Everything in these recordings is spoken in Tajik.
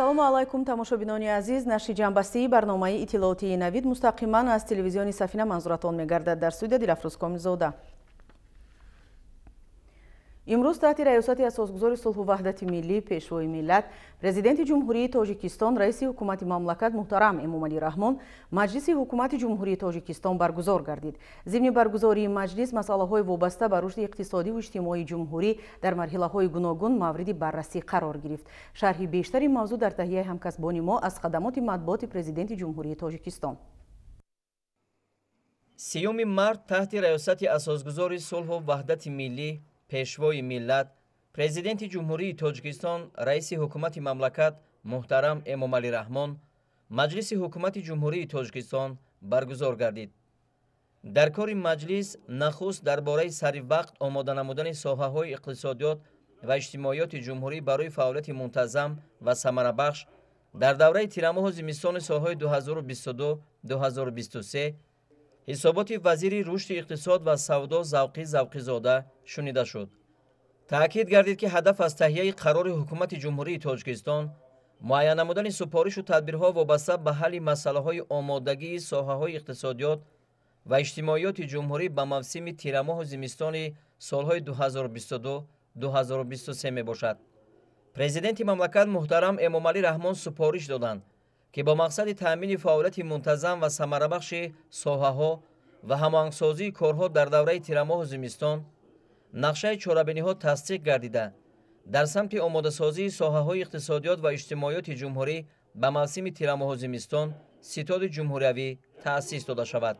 Ассалому алайкум, тамошобинони азиз. Нашри ҷамъбастии барномаи иттилоотии Навид мустақиман аз телевизиони Сафина манзуратон мегардад. Дар студия Дилафрӯз Комилзода. Имрӯз таҳти раёсати асосгузори сулҳу ваҳдати миллӣ, пешвои миллат, президенти Ҷумҳурии Тоҷикистон, раиси ҳукумати мамлакат муҳтарам Эмомалӣ Раҳмон Маҷлиси ҳукумати Ҷумҳурии Тоҷикистон баргузор гардид. Зимни баргузории маҷлис масъалаҳои вобаста ба рушди иқтисодиву иҷтимоии ҷумҳурӣ дар марҳилаҳои гуногун мавриди баррасӣ қарор гирифт. Шарҳи бештари мавзӯъ дар таҳияи ҳамкасбони мо аз хадамоти матбуоти президенти Ҷумҳурии Тоҷикистон. 30 март таҳти раёсати асосгузори сулҳу ваҳдати миллӣ, пешвои миллат, президенти Ҷумҳурии Тоҷикистон, раиси ҳукумати мамлакат муҳтарам Эмомалӣ Раҳмон Маҷлиси ҳукумати Ҷумҳурии Тоҷикистон баргузор гардид. Дар кори маҷлис нахуст дар бораи саривақт омода намудани соҳаҳои иқтисодиёт ва иҷтимоиёти ҷумҳурӣ барои фаъолияти мунтазам ва самарабахш дар давраи тирамоҳу зимистони солҳои 2022-2023 ҳисоботи вазири рушди иқтисод ва савдо Завқӣ Завқизода шунида шуд. Таъкид гардид, ки ҳадаф аз таҳияи қарори ҳукумати Ҷумҳурии Тоҷикистон муайян намудани супоришу тадбирҳо вобаста ба ҳалли масъалаҳои омодагии соҳаҳои иқтисодиёт ва иҷтимоиёти ҷумҳурӣ ба мавсими тирамоҳу зимистони солҳои 2022-2023 мебошад. Президенти мамлакат муҳтарам Эмомалӣ Раҳмон супориш доданд, ки бо мақсади таъмини фаъолияти мунтазам ва самарабахши соҳаҳо ва ҳамоҳангсозии корҳо дар давраи тирамоҳу зимистон нақшаи чорабиниҳо тасдиқ гардида, дар самти омодасозии соҳаҳои иқтисодиёт ва иҷтимоиёти ҷумҳурӣ ба мавсими тирамоҳу зимистон ситоди ҷумҳуриявӣ таъсис дода шавад.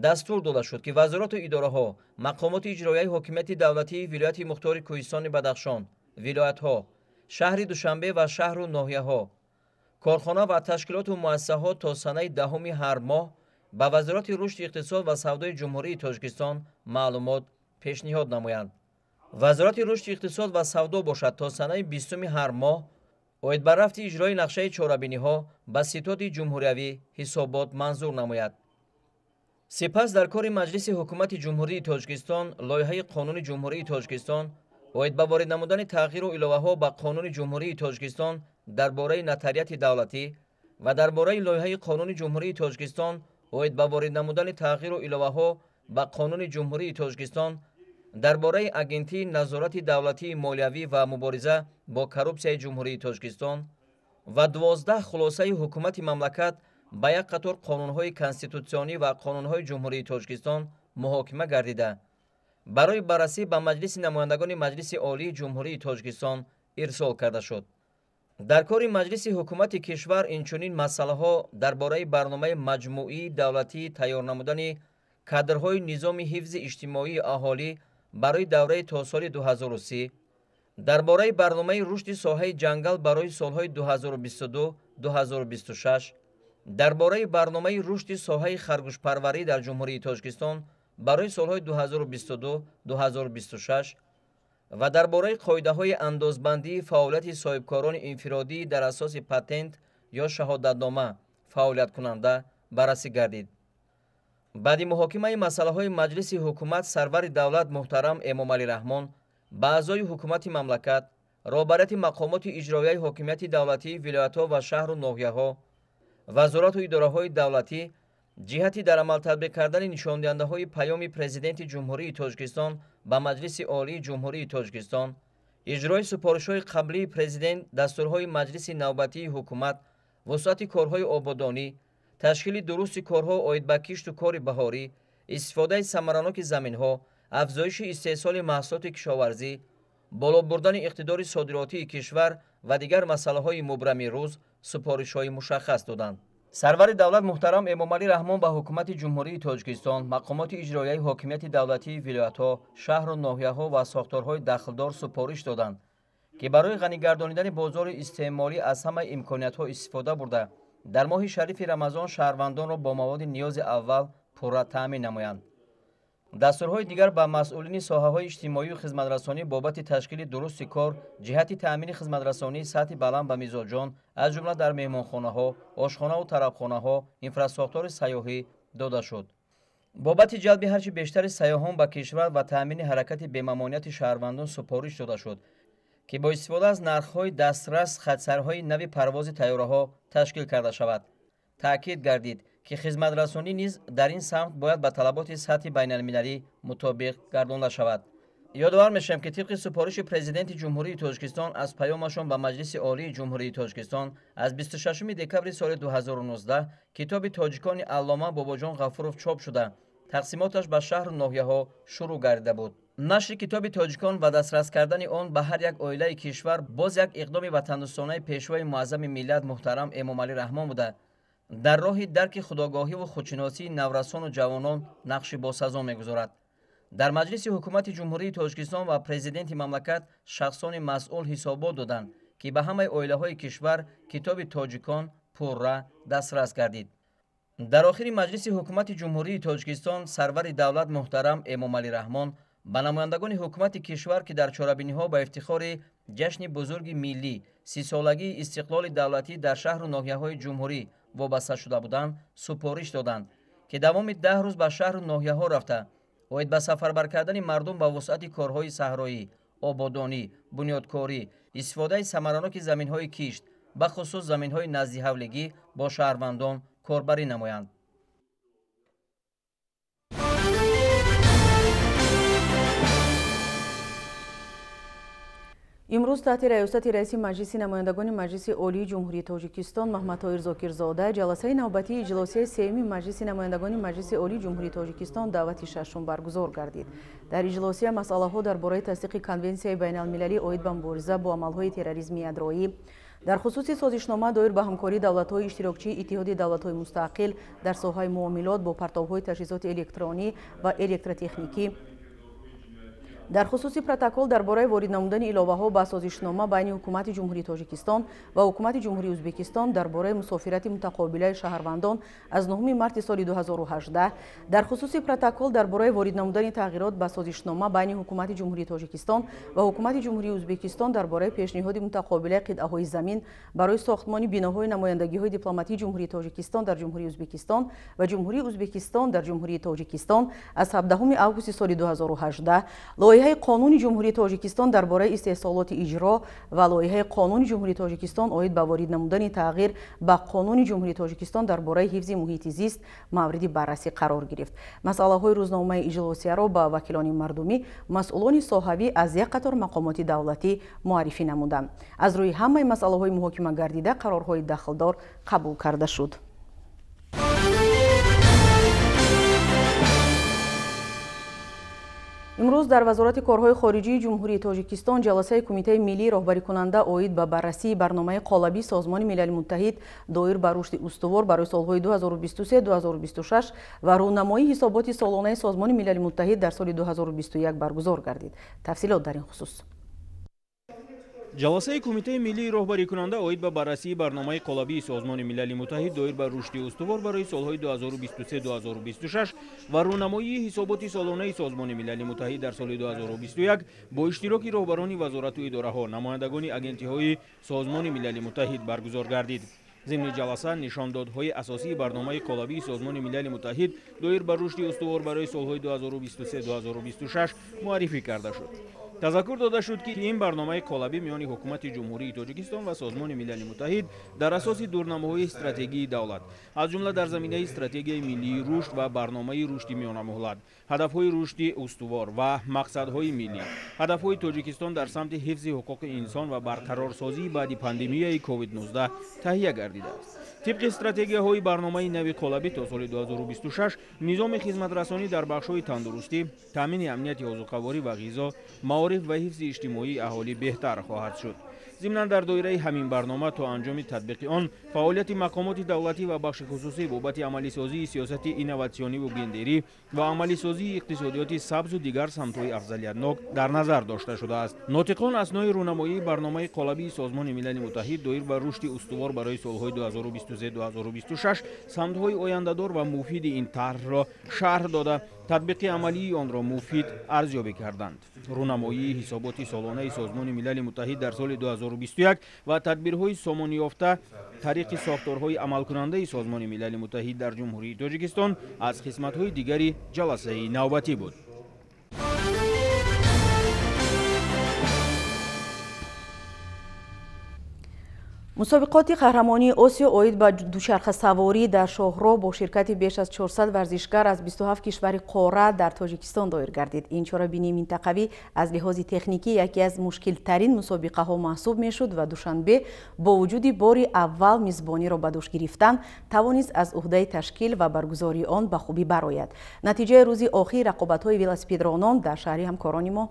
Дастур дода шуд, ки вазорату идораҳо, мақомоти иҷроияи ҳокимияти давлатии вилояти мухтори Кӯҳистони Бадахшон, вилоятҳо, шаҳри Душанбе ва шаҳру ноҳияҳо, корхона ва ташкилоту муассисаҳо то санаи 10 ҳар моҳ ба Вазорати рушди иқтисод ва савдои Ҷумҳурии Тоҷикистон маълумот пешниҳод намоянд. Вазорати рушди иқтисод ва савдо бошад, то санаи 20 ҳар моҳ оид ба рафти иҷрои нақшаи чорабиниҳо ба ситоди ҷумҳуриявӣ ҳисобот манзур намояд. Сипас дар кори Маҷлиси ҳукумати Ҷумҳурии Тоҷикистон лоиҳаи Қонуни Ҷумҳурии Тоҷикистон оид ба ворид намудани тағйиру иловаҳо ба Қонуни Ҷумҳурии Тоҷикистон дар бораи нотариати давлатӣ ва дар бораи лоиҳаи Қонуни Ҷумҳурии Тоҷикистон оид ба ворид намудани тағйиру иловаҳо ба Қонуни Ҷумҳурии Тоҷикистон дар бораи Агентии назорати давлатии молиявӣ ва мубориза бо коррупсияи Ҷумҳурии Тоҷикистон ва 12 хулосаи ҳукумати мамлакат ба як қатор қонунҳои конститутсионӣ ва қонунҳои Ҷумҳурии Тоҷикистон муҳокима гардида, барои баррасӣ ба Маҷлиси намояндагони Маҷлиси Олии Ҷумҳурии Тоҷикистон ирсол карда шуд. Дар кори Маҷлиси ҳукумати кишвар инчунин масъалаҳо дар бораи барномаи маҷмӯии давлатии тайёр намудани кадрҳои низоми ҳифзи иҷтимоии аҳолӣ барои давраи то соли 2030, дар бораи барномаи рушди соҳаи ҷангал барои солҳои 2022-2026, дар бораи барномаи рушди соҳаи харгӯшпарварӣ дар Ҷумҳурии Тоҷикистон барои солҳои 2022-2026 ва дар бораи қоидаҳои андозбандии фаъолияти соҳибкорони инфиродӣ дар асоси патент ё шаҳодатнома фаъолияткунанда баррасӣ гардид. Баъди муҳокимаи масъалаҳои Маҷлиси ҳукумат сарвари давлат муҳтарам Эмомалӣ Раҳмон ба аъзои ҳукумати мамлакат, роҳбарияти мақомоти иҷроияи ҳокимияти давлатии вилоятҳо ва шаҳру ноҳияҳо, вазорату идораҳои давлатӣ ҷиҳати дар амал татбиқ кардани нишондиҳандаҳои паёми Президенти Ҷумҳурии Тоҷикистон ба Маҷлиси Олии Ҷумҳурии Тоҷикистон, иҷрои супоришҳои қаблии Президент, дастурҳои Маҷлиси навбатии ҳукумат, вусъати корҳои ободонӣ, ташкили дурусти корҳо оид ба кишту кори баҳорӣ, истифодаи самараноки заминҳо, афзоиши истеҳсоли маҳсулоти кишоварзӣ, боло бурдани иқтидори содиротии кишвар ва дигар масъалаҳои мубрами рӯз супоришҳои мушаххас доданд. Сарвари давлат муҳтарам Эмомалӣ Раҳмон ба ҳукумати Ҷумҳурии Тоҷикистон, мақомоти иҷроияи ҳокимияти давлатии вилоятҳо, шаҳру ноҳияҳо ва сохторҳои дахлдор супориш доданд, ки барои ғанигардонидани бозори истеъмолӣ аз ҳамаи имкониятҳо истифода бурда, дар моҳи шарифи Рамазон шаҳрвандонро бо маводи ниёзи аввал пурра таъмин намоянд. Дастурҳои дигар ба масъулини соҳаҳои иҷтимоию хизматрасонӣ бобати ташкили дурусти кор ҷиҳати таъмини хизматрасонии сатҳи баланд ба мизоҷон, аз ҷумла дар меҳмонхонаҳо, ошхонаву тарабхонаҳо, инфрасохтори сайёҳӣ дода шуд. Бобати ҷалби ҳарчи бештари сайёҳон ба кишвар ва таъмини ҳаракати бемамониати шаҳрвандон супориш дода шуд, ки бо истифода аз нархҳои дастрас хатсайрҳои нави парвози тайёраҳо ташкил карда шавад. Таъкид гардид, ки хизматрасонӣ низ дар ин самт бояд ба талаботи сатҳи байналмилалӣ мутобиқ гардонда шавад. Ёдовар мешавем, ки тибқи супориши Президенти Ҷумҳурии Тоҷикистон аз паёмашон ба Маҷлиси Олии Ҷумҳурии Тоҷикистон аз 26 декабри соли 2019 китоби тоҷикони аллома Бобоҷон Ғафуров чоп шуда, тақсимоташ ба шаҳру ноҳияҳо шурӯъ гардида буд. Нашри китоби тоҷикон ва дастрас кардани он ба ҳар як оилаи кишвар боз як иқдоми ватандӯстонаи Пешвои муаззами миллат муҳтарам Эмомалӣ Раҳмон буда, дар роҳи дарки худогоҳиву худшиносии наврасону ҷавонон нақши босазо мегузорад. Дар Маҷлиси Ҳукумати Ҷумҳурии Тоҷикистон ва Президенти мамлакат шахсони масъул ҳисобот доданд, ки ба ҳамаи оилаҳои кишвар китоби тоҷикон пурра дастрас гардид. Дар охири Маҷлиси Ҳукумати Ҷумҳурии Тоҷикистон сарвари давлат муҳтарам Эмомалӣ Раҳмон ба намояндагони ҳукумати кишвар, ки дар чорабиниҳо ба ифтихори ҷашни бузурги миллӣ 30-солагии истиқлоли давлатӣ дар шаҳру ноҳияҳои ҷумҳурӣ вобаста шуда буданд, супориш доданд, ки давоми 10 рӯз ба шаҳру ноҳияҳо рафта, оид ба сафарбар кардани мардум ба вусъати корҳои саҳроӣ, ободонӣ, бунёдкорӣ, истифодаи самараноки заминҳои кишт, бахусус заминҳои наздиҳавлигӣ бо шаҳрвандон корбарӣ намоянд. Имрӯз таҳти раёсати раиси Маҷлиси намояндагони Маҷлиси Олии Ҷумҳурии Тоҷикистон Маҳмадтоир Зокирзода ҷаласаи навбатии иҷлосияи сеюми Маҷлиси намояндагони Маҷлиси Олии Ҷумҳурии Тоҷикистон даъвати шашум баргузор гардид. Дар иҷлосия масъалаҳо дар бораи тасдиқи Конвенсияи байналмилалӣ оид ба мубориза бо амалҳои терроризми ядроӣ, дар хусуси созишнома доир ба ҳамкории давлатҳои иштирокчии Иттиҳоди давлатҳои мустақил дар соҳаи муомилот бо партовҳои таҷҳизоти электронӣ ва электротехникӣ, дар хусуси протокол дар бораи ворид намудани иловаҳо ба созишнома байни Ҳукумати Ҷумҳурии Тоҷикистон ва Ҳукумати Ҷумҳурии Ӯзбекистон дар бораи мусофирати мутақобилаи шаҳрвандон аз 9 марти соли 2018, дар хусуси протокол дар бораи ворид намудани тағйирот ба созишнома байни Ҳукумати Ҷумҳурии Тоҷикистон ва Ҳукумати Ҷумҳурии Ӯзбекистон дар бораи пешниҳоди мутақобилаи қитъаҳои замин барои сохтмони биноҳои намояндагиҳои дипломатии Ҷумҳурии Тоҷикистон дар Ҷумҳурии Ӯзбекистон ва Ҷумҳурии Ӯзбекистон дар Ҷумҳурии Тоҷикистон аз 17 августи соли 2018, лоиҳаи қонуни Ҷумҳурии Тоҷикистон дар бораи истеҳсолоти иҷро ва лоиҳаи қонуни Ҷумҳурии Тоҷикистон оид ба ворид намудани тағйир ба қонуни Ҷумҳурии Тоҷикистон дар бораи ҳифзи муҳити зист мавриди баррасӣ қарор гирифт. Масъалаҳои рӯзномаи иҷлосияро ба вакилони мардумӣ, масъулони соҳавӣ аз як қатор мақомоти давлатӣ муаррифӣ намуданд. Аз рӯи ҳамаи масъалаҳои муҳокима гардида қарорҳои дахлдор қабул карда шуд. Имрӯз дар Вазорати корҳои хориҷии Ҷумҳурии Тоҷикистон ҷаласаи Кумитаи миллии роҳбарикунанда оид ба баррасии барномаи қолабии Созмони Милали Муттаҳид доир ба рушди устувор барои солҳои 2023-2026 ва рӯнамоии ҳисоботи солонаи Созмони Милали Муттаҳид дар соли 2021 баргузор гардид. Тафсилот дар ин хусус. Ҷаласаи Кумитаи миллии роҳбарикунанда оид ба баррасии барномаи қолабии Созмони Милали Муттаҳид доир ба рушди устувор барои солҳои 2023-2026 ва рӯнамоии ҳисоботи солонаи Созмони Милали Муттаҳид дар соли 2021 бо иштироки роҳбарони вазорату идораҳо, намояндагони агентиҳои Созмони Милали Муттаҳид баргузор гардид. Зимни ҷаласа нишондодҳои асосии барномаи қолабии Созмони Милали Муттаҳид доир ба рушди устувор барои солҳои 2023-2026 муаррифӣ карда шуд. Тазаккур дода шуд, ки ин барномаи қолабӣ миёни Ҳукумати Ҷумҳурии Тоҷикистон ва Созмони Милали Муттаҳид дар асоси дурнамоҳои стратегии давлат, аз ҷумла дар заминаи стратегияи миллии рушд ва барномаи рушди миёнамуҳлат, ҳадафҳои рушди устувор ва мақсадҳои миллӣ, ҳадафҳои Тоҷикистон дар самти ҳифзи ҳуқуқи инсон ва барқарорсозии баъди пандемияи COVID-19 таҳия гардидааст. Тибқи стратегияҳои барномаи нави қолабӣ то соли 2026 низоми хизматрасонӣ дар бахшҳои тандурустӣ, таъмини амнияти озуқаворӣ ва ғизо, маориф ва ҳифзи иҷтимоии аҳолӣ беҳтар хоҳад шуд. Зимнан дар доираи ҳамин барнома то анҷоми татбиқи он фаъолияти мақомоти давлатӣ ва бахши хусусӣ бобати амалисозии сиёсати инноватсиониву гендерӣ ва амалисозии иқтисодиёти сабзу дигар самтҳои афзалиятнок дар назар дошта шудааст. Нотиқон аснои рӯнамоии барномаи қолабии Созмони Милали Муттаҳид доир ба рушди устувор барои солҳои 2023-2026 самтҳои ояндадор ва муфиди ин тарҳро шарҳ дода, татбиқи амалии онро муфид арзёбӣ карданд. Рӯнамоии ҳисоботи солонаи Созмони Милали Муттаҳид дар соли 2021 ва тадбирҳои сомонёфта тариқи сохторҳои амалкунандаи Созмони Милали Муттаҳид дар Ҷумҳурии Тоҷикистон аз қисматҳои дигари ҷаласаи навбатӣ буд. Мусобиқоти қаҳрамонии Осиё оид ба дучархасаворӣ дар шоҳроҳ бо ширкати беш аз 400 варзишгар аз 27 кишвари қора дар Тоҷикистон доир гардид. Ин чорабинии минтақавӣ аз лиҳози техникӣ яке аз мушкилтарин мусобиқаҳо маҳсуб мешуд ва Душанбе бо вуҷуди бори аввал мизбониро ба дӯш гирифтан тавонист аз уҳдаи ташкил ва баргузории он ба хубӣ барояд. Натиҷаи рӯзи охир рақобатҳои велосипедронон дар шаҳри ҳамкорони мо.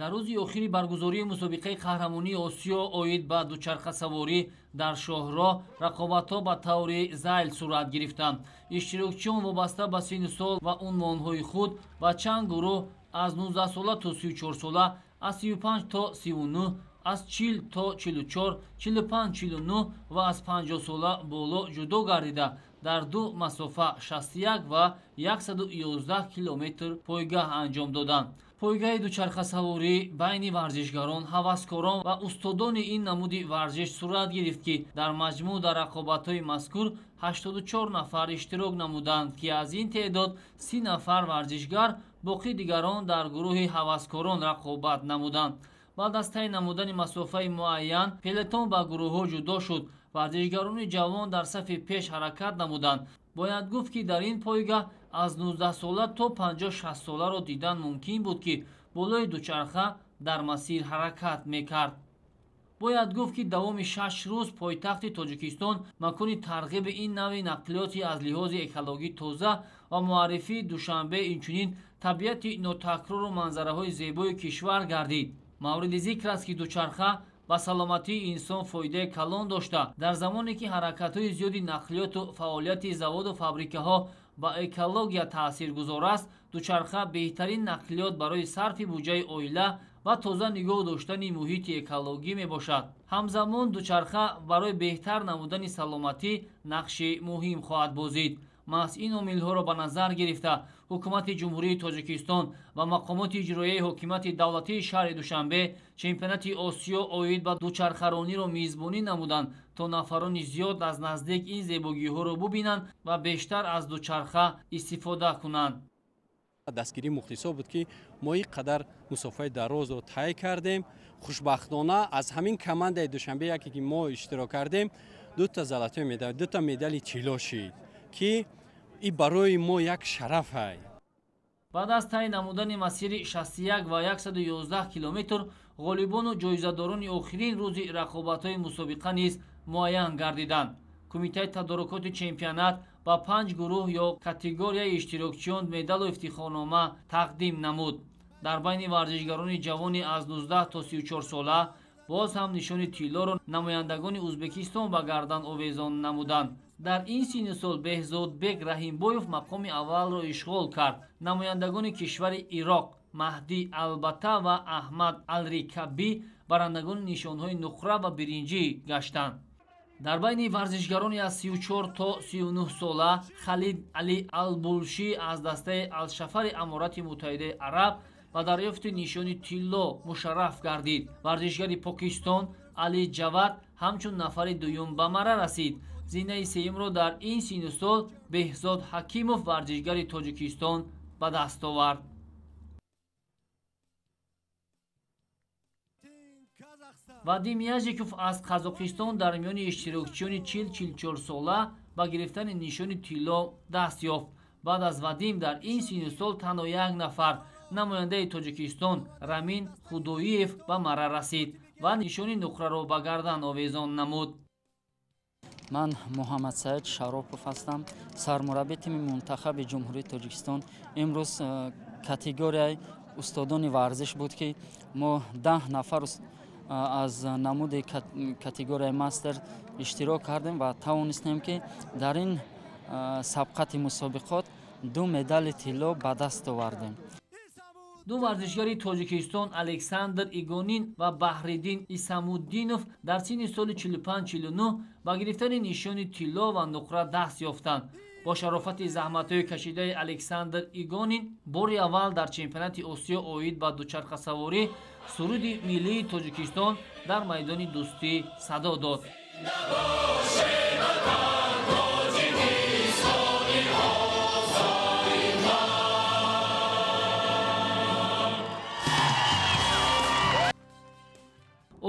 Дар рӯзи охири баргузории мусобиқаи қаҳрамонии Осиё оид ба дучархасаворӣ дар шоҳроҳ рақобатҳо ба таври зайл сурат гирифтанд. Иштирокчиён вобаста ба синну сол ва унвонҳои худ ба чанд гурӯҳ аз 19 сола то 34 сола, аз 35 то 39, аз 40 то 44, 45 49 ва аз 50 сола боло ҷудо гардида дар ду масофа 61 ва 111 километр пойгаҳ анҷом доданд. Пойгаҳи дучархасаворӣ байни варзишгарон, ҳаваскорон ва устодони ин намуди варзиш сурат гирифт, ки дар маҷмӯъ дар рақобатҳои мазкур 84 нафар иштирок намуданд, ки аз ин теъдод 30 нафар варзишгар, боқӣ дигарон дар гурӯҳи ҳаваскорон рақобат намуданд. Баъд аз тай намудани масофаи муайян пелетон ба гурӯҳҳо ҷудо шуд. Варзишгарони ҷавон дар сафи пеш ҳаракат намуданд. Бояд гуфт, ки дар ин пойгаҳ аз 19 сола то 50-60 соларо дидан мумкин буд, ки болои дучарха дар масир ҳаракат мекард. Бояд гуфт, ки давоми 6 рӯз пойтахти Тоҷикистон макони тарғиби ин навъи нақлиёти аз лиҳози экологӣ тоза ва муаррифии Душанбе, инчунин табиати нотакрору манзараҳои зебои кишвар гардид. Мавриди зикр аст, ки дучарха ба саломатии инсон фоидаи калон дошта, дар замоне ки ҳаракатҳои зиёди нақлиёту фаъолияти заводу фабрикаҳо ба экология таъсиргузор аст, дучарха беҳтарин нақлиёт барои сарфи буҷаи оила ва тоза нигоҳ доштани муҳити экологӣ мебошад. Ҳамзамон дучарха барои беҳтар намудани саломатӣ нақши муҳим хоҳад бозид. Маҳз ин омилҳоро ба назар гирифта ҳукумати Ҷумҳурии Тоҷикистон ва мақомоти иҷроияи ҳокимияти давлатии шаҳри Душанбе чемпионати Осиё оид ба дучархарониро мизбонӣ намуданд, то нафарони зиёд аз наздик ин зебогиҳоро бубинанд ва бештар аз дучарха истифода кунанд. Дастгирии мухлисо буд, ки мо ин қадар мусофаи дарозро тай кардем. Хушбахтона аз ҳамин командаи Душанбе яке ки мо иштирок кардем, дута золотой медал, дута медали тилло шид, ки и барои мо як шараф ай. Баъд аз тай намудани масири 61 ва 111 километр ғолибону ҷоизадорони охирин рӯзи рақобатҳои мусобиқа низ муайян гардиданд. Кумитаи тадорукоти чемпионат ба 5 гурӯҳ ё категорияи иштирокчиён медалу ифтихорнома тақдим намуд. Дар байни варзишгарони ҷавони аз 19 то 34 сола боз ҳам нишони тиллоро намояндагони Ӯзбекистон ба гардан овезон намуданд. Дар ин синну сол Беҳзодбек Раҳимбоев мақоми аввалро ишғол кард. Намояндагони кишвари Ироқ Маҳдӣ Албата ва Аҳмад Алрикабӣ барандагони нишонҳои нуқра ва биринҷӣ гаштанд. Дар байни варзишгарони аз 34 то 39 сола Халид Али Албулшӣ аз дастаи Алшафари Аморати Муттаҳидаи Араб ба дарёфти нишони тилло мушарраф гардид. Варзишгари Покистон Али Ҷавад ҳамчун нафари дуюм ба мара расид. Зинаи сеюмро дар ин синну сол Беҳзод Ҳакимов варзишгари Тоҷикистон ба даст овард. Вадим Яжиков аз Қазоқистон дар миёни иштирокчиёни 40-44 сола ба гирифтани нишони тилло даст ёфт. Баъд аз Вадим дар ин синну сол танҳо як нафар намояндаи Тоҷикистон Рамин Худоиев ба мара расид ва нишони нуқраро ба гардан овезон намуд. Ман Муҳаммадсаид Шаропов ҳастам, сармурабби тими мунтахаби Ҷумҳурии Тоҷикистон. Имрӯз категорияи устодони варзиш буд, ки мо 10 нафар аз намуди категорияи мастер иштирок кардем ва тавонистем, ки дар ин сабқати мусобиқот 2 медали тилло ба даст овардем. Ду варзишгари Тоҷикистон Александр Игонин ва Баҳриддин Исамуддинов дар синни соли 45-49 ба гирифтани нишони тилло ва нуқра даст ёфтанд. Бо шарофати заҳматҳои кашидаи Александр Игонин бори аввал дар чемпионати Осиё оид ба дучархасаворӣ суруди миллии Тоҷикистон дар майдони дӯстӣ садо дод.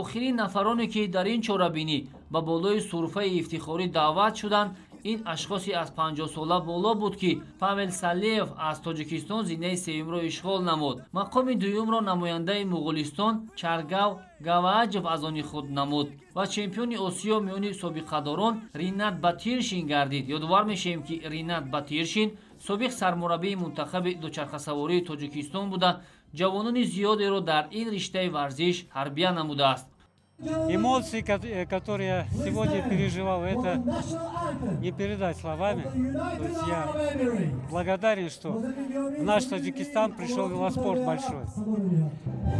Охирин нафароне ки дар ин чорабинӣ ба болои сурфаи ифтихорӣ даъват шуданд, ин ашхоси аз 50 сола боло буд, ки Павел Салеев аз Тоҷикистон зинаи сеюмро ишғол намуд. Мақоми дуюмро намояндаи Муғулистон Чаргав Гавааҷов аз они худ намуд ва чемпиони Осиё миёни собиқадорон Ринат Батиршин гардид. Ёдовар мешавем, ки Ринат Батиршин собиқ сармураббии мунтахаби дучархасавории Тоҷикистон буда, ҷавонони зиёдеро дар ин риштаи варзиш тарбия намудааст. Эмоции, которые я сегодня переживал, это не передать словами. То есть я благодарен, что в наш Таджикистан пришел велоспорт большой.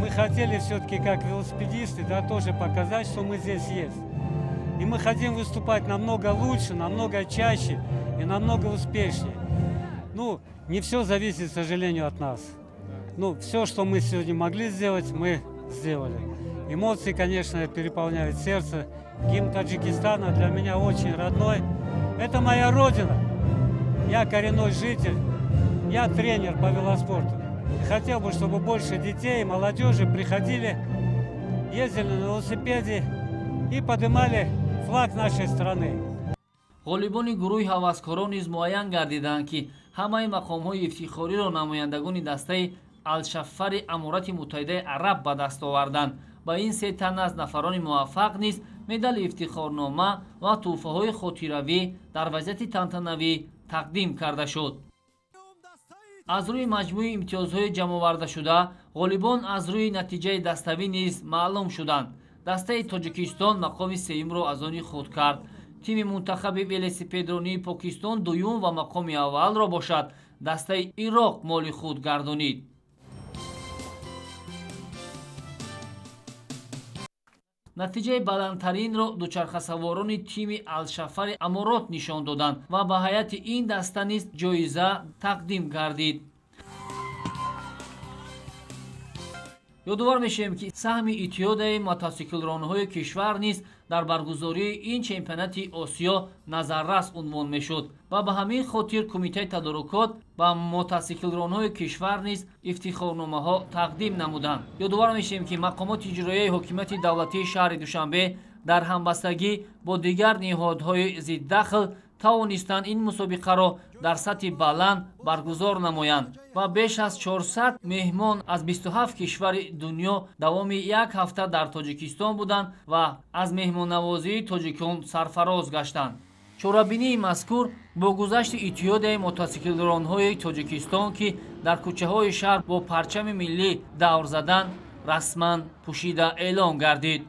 Мы хотели все-таки, как велосипедисты, да, тоже показать, что мы здесь есть. И мы хотим выступать намного лучше, намного чаще и намного успешнее. Ну, не все зависит, к сожалению, от нас. Ну, все, что мы сегодня могли сделать, мы сделали. Эмоции, конечно, переполняют сердце. Гимн Таджикистана для меня очень родной. Это моя родина. Я коренной житель, я тренер по велоспорту. И хотел бы, чтобы больше детей и молодежи приходили, ездили на велосипеде и поднимали флаг нашей страны. Ғолибони гурӯҳи ҳаваскорон низ муайян гардиданд, ки ҳамаи мақомҳои ифтихориро намояндагони дастаи Алшафари Аморати Муттаҳидаи Араб ба даст оварданд. Ба ин се тан аз нафарони муваффақ низ медали ифтихорнома ва тӯҳфаҳои хотиравӣ дар вазъияти тантанавӣ тақдим карда шуд. Аз рӯи маҷмӯи имтиёзҳои ҷамъовардашуда ғолибон аз рӯи натиҷаи даставӣ низ маълум шуданд. Дастаи Тоҷикистон мақоми сеюмро аз они худ кард. Тими мунтахаби велосипедронии Покистон дуюм ва мақоми аввалро бошад дастаи Ироқ моли худ гардонид. Натиҷаи баландтаринро дучархасаворони тими Алшафари Аморот нишон доданд ва ба ҳайати ин даста низ ҷоиза тақдим гардид. Ёдовар мешавем, ки саҳми иттиҳодияи мотосиклронҳои кишвар низ дар баргузории ин чемпионати Осиё назаррас унвон мешуд ва ба ҳамин хотир кумитаи тадорукот ба мотосиклронҳои кишвар низ ифтихорномаҳо тақдим намуданд. Ёдовар мешавем, ки мақомоти иҷроияи ҳокимияти давлатии шаҳри Душанбе дар ҳамбастагӣ бо дигар ниҳодҳои зиддахл тавонистанд ин мусобиқаро дар сатҳи баланд баргузор намоянд ва беш аз 400 меҳмон аз 27 кишвари дунё давоми як ҳафта дар Тоҷикистон буданд ва аз меҳмоннавозии тоҷикон сарфароз гаштанд. Чорабинии мазкур бо гузашти иттиҳодияи мотосиклронҳои Тоҷикистон, ки дар кӯчаҳои шаҳр бо парчами миллӣ давр заданд, расман пӯшида эълон гардид.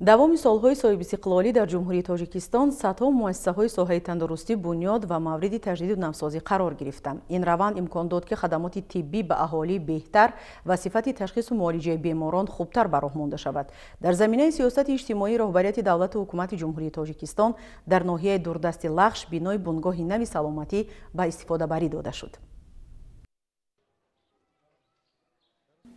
Давоми солҳои соҳибистиқлолӣ дар Ҷумҳурии Тоҷикистон садҳо муассисаҳои соҳаи тандурустӣ бунёд ва мавриди таҷдиду навсозӣ қарор гирифтанд. Ин раванд имкон дод, ки хадамоти тиббӣ ба аҳолӣ беҳтар ва сифати ташхису муолиҷаи беморон хубтар ба роҳ монда шавад. Дар заминаи сиёсати иҷтимоӣ роҳбарияти давлату ҳукумати Ҷумҳурии Тоҷикистон дар ноҳияи дурдасти Лахш бинои бунгоҳи нави саломатӣ ба истифодабарӣ дода шуд.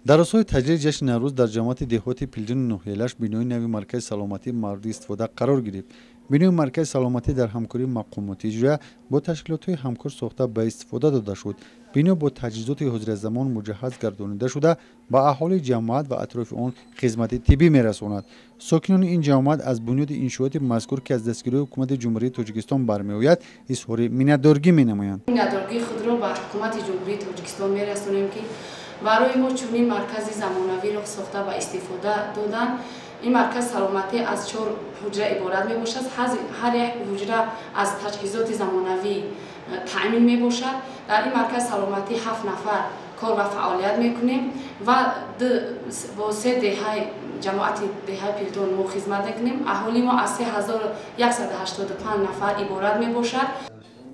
Дар рӯзҳои таҷлили ҷашни Наврӯз дар ҷамоати деҳоти Пилдони ноҳияи Лахш бинои нави маркази саломатӣ мавриди истифода қарор гирифт. Бинои маркази саломатӣ дар ҳамкории мақомоти иҷроия бо ташкилотҳои ҳамкор сохта ба истифода дода шуд. Бино бо таҷҳизоти ҳозиразамон муҷаҳҳаз гардонида шуда, ба аҳолии ҷамоат ва атрофи он хизмати тиббӣ мерасонад. Сокинони ин ҷамоат аз бунёди иншооти мазкур, ки аз дастгирии ҳукумати Ҷумҳурии Тоҷикистон бармеояд, изҳори миннатдоргӣ менамоянд. Миннатдоргии худро ба ҳукумати Ҷумҳурии Тоҷикистон мерасонем, ки барои мо чунин маркази замонавиро сохта ба истифода доданд. Ин марказ саломатӣ аз 4 ҳуҷра иборат мебошад. Ҳар як ҳуҷра аз таҷҳизоти замонавӣ таъмин мебошад. Дар ин марказ саломатӣ 7 нафар кор ва фаъолият мекунем ва бо се деҳаи ҷамоати деҳаи Пилдон мо хизмат мекунем. Аҳолии мо аз 3185 нафар иборат мебошад.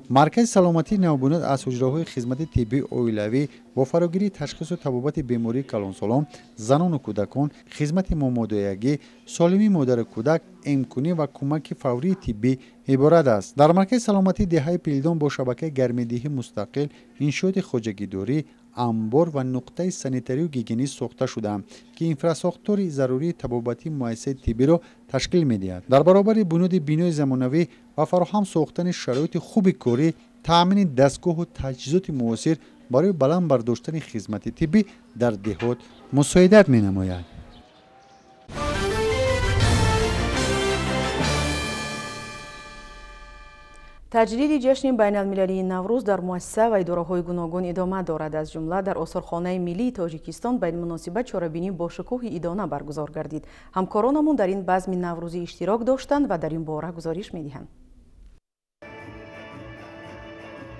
Маркази саломатии навбунёд аз ҳуҷраҳои хизмати тиббии оилавӣ бо фарогирии ташхису табобати бемории калонсолон, занону кӯдакон, хизмати момодоягӣ, солимии модару кӯдак, эмкунӣ ва кӯмаки фаврии тиббӣ иборат аст. Дар маркази саломатии деҳаи Пилдон бо шабакаи гармидиҳӣ мустақил, иншооти хоҷагидорӣ, Амбор ва нуқтаи санитарию гигиенӣ сохта шудаанд, ки инфрасохтори зарурии табобатии муассисаи тиббиро ташкил медиҳад. Дар баробари бунёди бинои замонавӣ ва фароҳам сохтани шароити хуби корӣ, таъмини дастгоҳу таҷҳизоти муосир барои баланд бардоштани хизмати тиббӣ дар деҳот мусоидат менамояд. Таҷлили ҷашни байналмилалии Наврӯз дар муассиса ва идораҳои гуногун идома дорад. Аз ҷумла дар Осорхонаи миллии Тоҷикистон ба ин муносибат чорабинӣ бо шукӯҳи идона баргузор гардид. Ҳамкоронамон дар ин базми наврӯзӣ иштирок доштанд ва дар ин бора гузориш медиҳанд.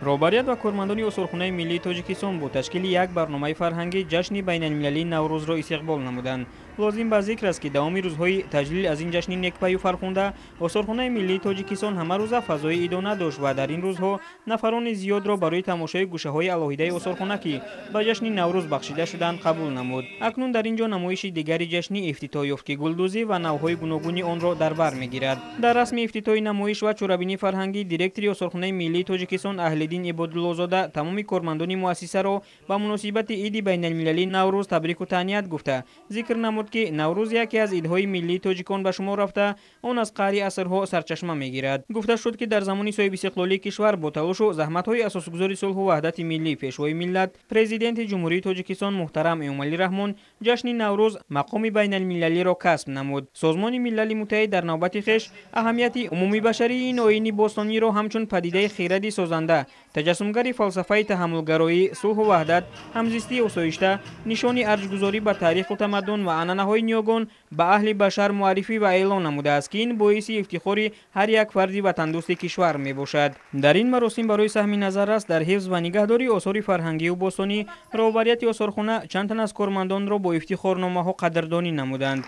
Роҳбарият ва кормандони Осорхонаи миллии Тоҷикистон бо ташкили як барномаи фарҳангӣ ҷашни байналмилалии Наврӯзро истиқбол намуданд. Лозим ба зикр аст, ки давоми рӯзҳои таҷлил аз ин ҷашни некпаю фархунда Осорхонаи миллии Тоҷикистон ҳамарӯза фазои идона дошт ва дар ин рӯзҳо нафарони зиёдро барои тамошои гӯшаҳои алоҳидаи осорхона, ки ба ҷашни Наврӯз бахшида шуданд, қабул намуд. Акнун дар ин ҷо намоиши дигари ҷашнӣ ифтитоҳ ёфт, ки гулдӯзӣ ва навъҳои гуногуни онро дар бар мегирад. Дар расми ифтитоҳи намоиш ва чорабинии фарҳангӣ директори Осорхонаи миллии Тоҷикистон Аҳлиддин Ибодуллозода тамоми кормандони муассисаро ба муносибати иди байналмилалии Наврӯз табрику таҳният гуфта, зикр намуд, ки Наврӯз яке аз идҳои миллии тоҷикон ба шумор рафта, он аз қаъри асрҳо сарчашма мегирад. Гуфта шуд, ки дар замони соҳибистиқлолии кишвар бо талошу заҳматҳои асосгузори сулҳу ваҳдати миллӣ, Пешвои миллат, Президенти Ҷумҳурии Тоҷикистон муҳтарам Эмомалӣ Раҳмон ҷашни Наврӯз мақоми байналмилалиро касб намуд. Созмони Милали Муттаҳид дар навбати хеш аҳамияти умумибашарии ин оини бостониро ҳамчун падидаи хиради созанда, таҷассумгари фалсафаи таҳаммулгароӣ, сулҳу ваҳдат, ҳамзистии осоишта, нишони арҷгузорӣ ба таъриху тамаддун ва анъанаҳои ниёгон ба аҳли башар муаррифӣ ва эълон намудааст, ки ин боиси ифтихори ҳар як фарди ватандӯсти кишвар мебошад. Дар ин маросим барои саҳми назаррас дар ҳифз ва нигаҳдории осори фарҳангию бостонӣ роҳбарияти осорхона чанд тан аз кормандонро бо ифтихорномаҳо қадрдонӣ намуданд.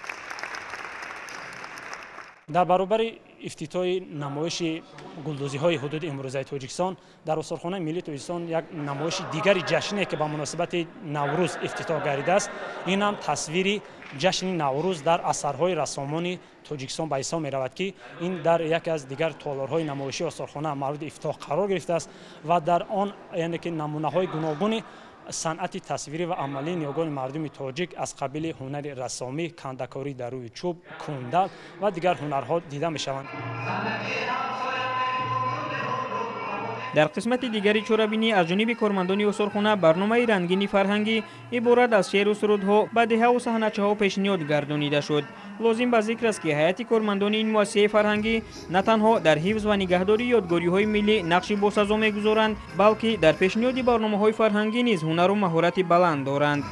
Дар баробари ифтитоҳи намоиши гулдӯзиҳои ҳудуди имрӯзаи Тоҷикистон дар Осорхонаи миллии Тоҷикистон як намоиши дигари ҷашне, ки ба муносибати Наврӯз ифтитоҳ гардидааст, ин ҳам тасвири ҷашни Наврӯз дар асарҳои рассомони Тоҷикистон ба ҳисоб меравад, ки ин дар яке аз дигар толорҳои намоишии осорхона мавриди ифтитоҳ қарор гирифтааст ва дар он яъне ки намунаҳои гуногуни санъати тасвирӣ ва амалии ниёгони мардуми тоҷик аз қабили ҳунари рассомӣ, кандакорӣ дар рӯи чӯб, кундал ва дигар ҳунарҳо дида мешаванд. Дар қисмати дигари чорабинӣ аз ҷониби кормандони осорхона барномаи рангини фарҳангӣ иборат аз шеъру сурудҳо, бадеҳаву саҳначаҳо пешниҳод гардонида шуд. Лозим ба зикр аст, ки ҳайати кормандони ин муассисаи фарҳангӣ на танҳо дар ҳифз ва нигаҳдории ёдгориҳои миллӣ нақши босазо мегузоранд, балки дар пешниҳоди барномаҳои фарҳангӣ низ ҳунару маҳорати баланд доранд.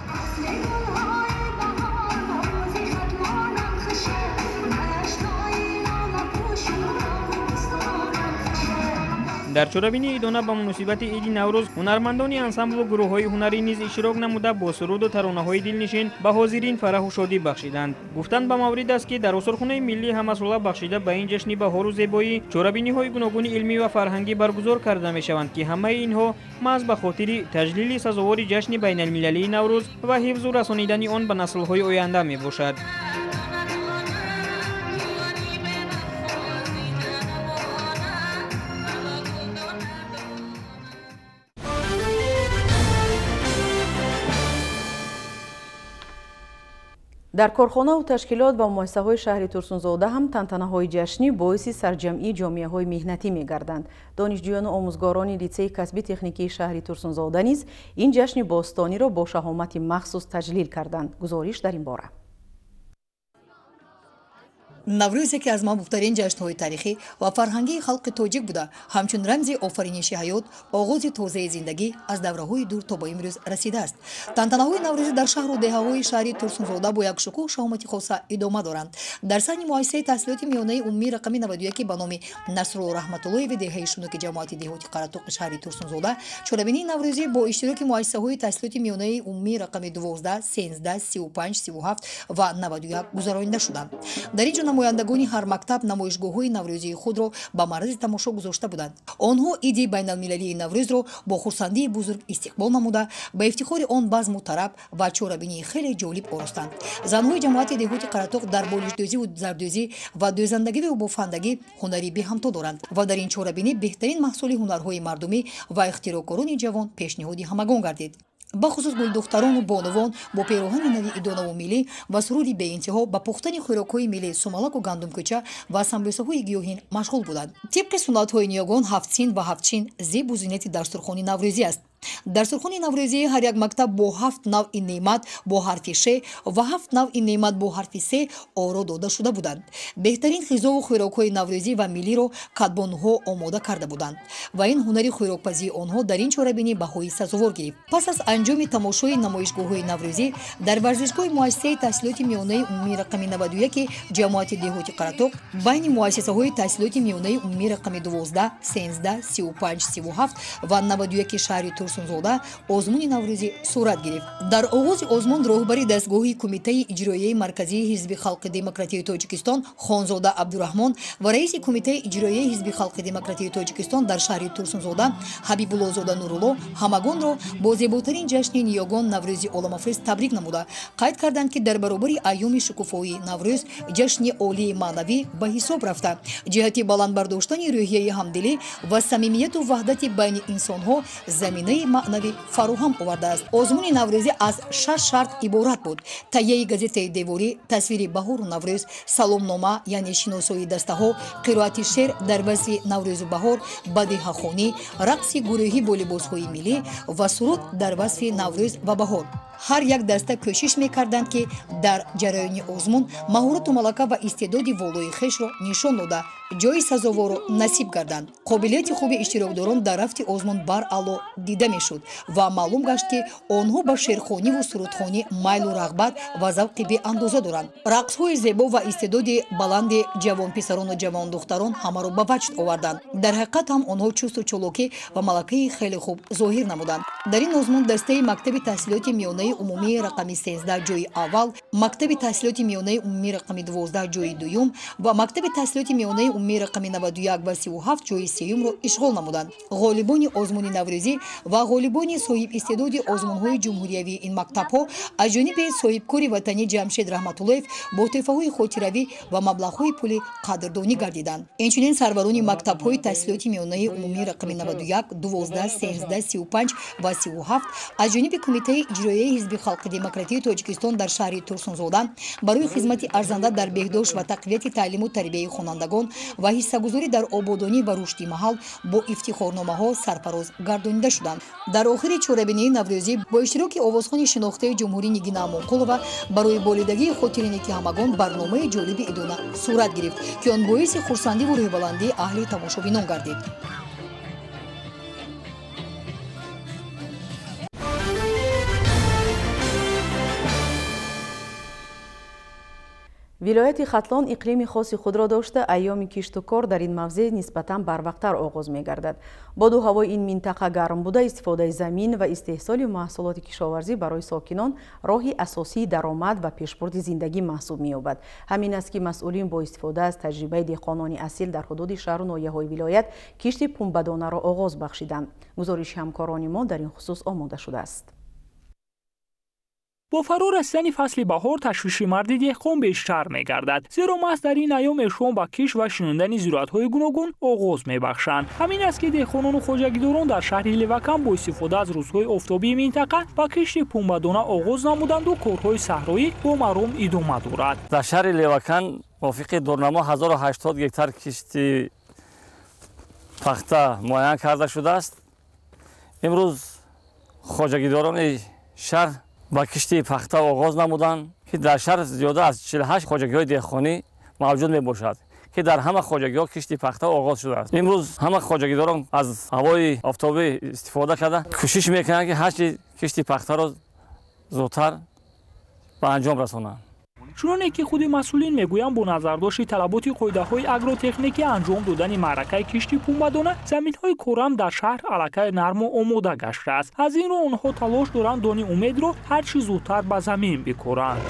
Дар чорабинии идона ба муносибати иди Наврӯз ҳунармандони ансамблу гурӯҳҳои ҳунарӣ низ иштирок намуда, бо суруду таронаҳои дилнишин ба ҳозирин фараҳу шодӣ бахшиданд. Гуфтан ба маврид аст, ки дар Осорхонаи миллӣ ҳамасола бахшида ба ин ҷашни баҳору зебоӣ чорабиниҳои гуногуни илмӣ ва фарҳангӣ баргузор карда мешаванд, ки ҳамаи инҳо маҳз ба хотири таҷлили сазовори ҷашни байналмилалии Наврӯз ва ҳифзу расонидани он ба наслҳои оянда мебошад. Дар корхонаву ташкилот ва муассисаҳои шаҳри Турсунзода ҳам тантанаҳои ҷашнӣ боиси сарҷамъии ҷомеаҳои меҳнатӣ мегарданд. Донишҷӯёну омӯзгорони литсеи касби техникии шаҳри Турсунзода низ ин ҷашни бостониро бо шаҳомати махсус таҷлил карданд. Гузориш дар ин бора. Наврӯз яке аз маҳбубтарин ҷашнҳои таърихӣ ва фарҳангии халқи тоҷик буда, ҳамчун рамзи офариниши ҳаёт, оғози тозаи зиндагӣ аз давраҳои дур то ба имрӯз расидааст. Тантанаҳои наврӯзӣ дар шаҳру деҳаҳои шаҳри Турсунзода бо як шукӯҳ шаҳомати хоса идома доранд. Дар саҳни муассисаи таҳсилоти миёнаи умумии рақами 91 ба номи Насрулло Раҳматуллоеви деҳаи Шунуки ҷамоати деҳоти Қаратоқи шаҳри Турсунзода чорабинии наврӯзӣ бо иштироки муассисаҳои таҳсилоти миёнаи умумии рақами 12, 13, 35, 37 ва 91 гузаронида шуданд. Дар ин ҷо намояндагони ҳар мактаб намоишгоҳҳои наврӯзии худро ба маррази тамошо гузошта буданд. Онҳо иди байналмилалии Наврӯзро бо хурсандии бузург истиқбол намуда, ба ифтихори он базму тараб ва чорабинии хеле ҷолиб оростанд. Занҳои ҷамоати деҳоти Қаратоқ дар болишдӯзиву зардӯзӣ ва дӯзандагиву бофандагӣ ҳунари беҳамто доранд ва дар ин чорабинӣ беҳтарин маҳсули ҳунарҳои мардумӣ ва ихтироъкорони ҷавон пешниҳоди ҳамагон гардид. Бахусус гулдухтарону бонувон бо пероҳани нави идонаву миллӣ ва суруди беинтиҳо ба пухтани хӯрокҳои миллӣ сумалаку гандумкӯча ва самбӯсаҳои гиёҳин машғул буданд. Тибқи суннатҳои ниёгон, ҳафтсин ва ҳафтчин зебу зинати дастурхони наврӯзӣ аст. Дастурхони наврӯзии ҳар як мактаб бо 7 навъи неъмат бо ҳарфи ш ва 7 навъи неъмат бо ҳарфи с оро дода шуда буданд. Беҳтарин ғизову хӯрокҳои наврӯзӣ ва миллиро кадбонуҳо омода карда буданд ва ин ҳунари хӯрокпазии онҳо дар ин чорабинӣ баҳои сазовор гирифт. Пас аз анҷоми тамошои намоишгоҳҳои наврӯзӣ дар варзишгоҳи муассисаи таҳсилоти миёнаи умумии рақами 91 ҷамоати деҳоти Қаратоқ байни муассисаҳои таҳсилоти миёнаи умумии рақами 12, 13, 35, 37 ва 91 шаҳри Турсунзода озмуни наврӯзӣ сурат гирифт. Дар оғози озмун роҳбари дастгоҳи Кумитаи иҷроияи марказии Ҳизби халқи демократии Тоҷикистон Хонзода Абдураҳмон ва раиси Кумитаи иҷроияи Ҳизби халқи демократии Тоҷикистон дар шаҳри Турсунзода Ҳабибуллозода Нурулло ҳамагонро бо зеботарин ҷашни ниёгон Наврӯзи оламафрез табрик намуда, қайд карданд, ки дар баробари айёми шукуфоии Наврӯз ҷашни олии маънавӣ ба ҳисоб рафта, ҷиҳати баланд бардоштани рӯҳияи ҳамдилӣ ва самимияту ваҳдати байни инсонҳо заминаи маънавӣ фароҳам овардааст. Озмуни наврӯзӣ аз 6 шарт иборат буд: тайяи газетаи деворӣ, тасвири баҳору наврӯз, саломнома яъне шиносоии дастаҳо, қироати шеър дар васфи наврӯзу баҳор, бадиҳахонӣ, рақси гурӯҳӣ бо либосҳои миллӣ ва суруд дар васфи наврӯз ва баҳор. Ҳар як даста кӯшиш мекарданд, ки дар ҷараёни озмун маҳорату малака ва истеъдоди волои хешро нишон дода, ҷои сазоворро насиб гарданд. Қобилияти хуби иштирокдорон дар рафти озмун баръало дида мешуд ва маълум гашт, ки онҳо ба шеърхониву сурудхонӣ майлу рағбат ва завқи беандоза доранд. Рақсҳои зебо ва истеъдоди баланди ҷавонписарону ҷавондухтарон ҳамаро ба ваҷд оварданд. Дар ҳақиқат ҳам онҳо чусту чолокӣ ва малакаи хеле хуб зоҳир намуданд. Дар ин озмун дастаи мактаби таҳсилоти миёнаи умумии рақами 13 ҷои аввал, мактаби таҳсилоти миёнаи умумии рақами 12 ҷои дуюм ва мактаби таҳсилоти миёнаи умумии рақами 91 ва 37 ҷои сеюмро ишғол намуданд. Ғолибони озмуни наврӯзӣ ва ғолибони соҳибистеъдоди озмунҳои ҷумҳуриявии ин мактабҳо аз ҷониби соҳибкори ватанӣ Ҷамшед Раҳматуллоев бо тӯҳфаҳои хотиравӣ ва маблағҳои пулӣ қадрдонӣ гардиданд. Инчунин сарварони мактабҳои таҳсилоти миёнаи умумии рақами 91, 12, 13, 35 ва 37 аз ҷониби Кумитаи иҷроияи Ҳизби халқи демократии Тоҷикистон дар шаҳри Турсунзода барои хизмати арзанда дар беҳдошт ва тақвияти таълиму тарбияи хонандагон ва ҳиссагузорӣ дар ободонӣ ва рушди маҳал бо ифтихорномаҳо сарфароз гардонида шуданд. Дар охири чорабинии наврӯзӣ бо иштироки овозхони шинохтаи ҷумҳурӣ Нигина Амонқулова барои болидагии хотиринеки ҳамагон барномаи ҷолиби идона сурат гирифт, ки он боиси хурсандиву рӯҳбаландии аҳли тамошобинон гардид. Вилояти Хатлон иқлими хоси худро дошта, айёми кишту кор дар ин мавзеъ нисбатан барвақттар оғоз мегардад. Боду ҳавои ин минтақа гарм буда, истифодаи замин ва истеҳсоли маҳсулоти кишоварзӣ барои сокинон роҳи асосии даромад ва пешбурди зиндагӣ маҳсуб меёбад. Ҳамин аст, ки масъулин бо истифода аз таҷрибаи деҳқонони асил дар ҳудуди шаҳру ноҳияҳои вилоят кишти пунбадонаро оғоз бахшиданд. Гузориши ҳамкорони мо дар ин хусус омода шудааст. Бо фаро расидани фасли баҳор ташвиши марди деҳқон бештар мегардад, зеро маҳз дар ин айём эшон ба кишт ва шинондани зироатҳои гуногун оғоз мебахшанд. Ҳамин аст, ки деҳқонону хоҷагидорон дар шаҳри Левакан бо истифода аз рӯзҳои офтобии минтақа ба кишти пунбадона оғоз намуданду корҳои саҳроӣ бо маром идома дорад. Дар шаҳри Левакан мувофиқи дурнамо 1080 гектар кишти пахта муайян карда шудааст. Имрӯз хоҷагидорони шаҳр ба кишти пахта оғоз намуданд, ки дар шаҳр зиёда аз 48 хоҷагиҳои деҳқонӣ мавҷуд мебошад, ки дар ҳама хоҷагиҳо кишти пахта оғоз шудааст. Имрӯз ҳама хоҷагидорон аз ҳавои офтобӣ истифода карда кӯшиш мекунанд, ки ҳарчи кишти пахтаро зудтар ба анҷом расонанд. Чуноне ки худи масъулин мегӯянд, бо назардошти талаботи қоидаҳои агротехникӣ анҷом додани маъракаи кишти пунбадона заминҳои корам дар шаҳр аллакай нарму омода гаштааст. Аз ин рӯ онҳо талош доранд дони умедро ҳарчи зудтар ба замин бикоранд.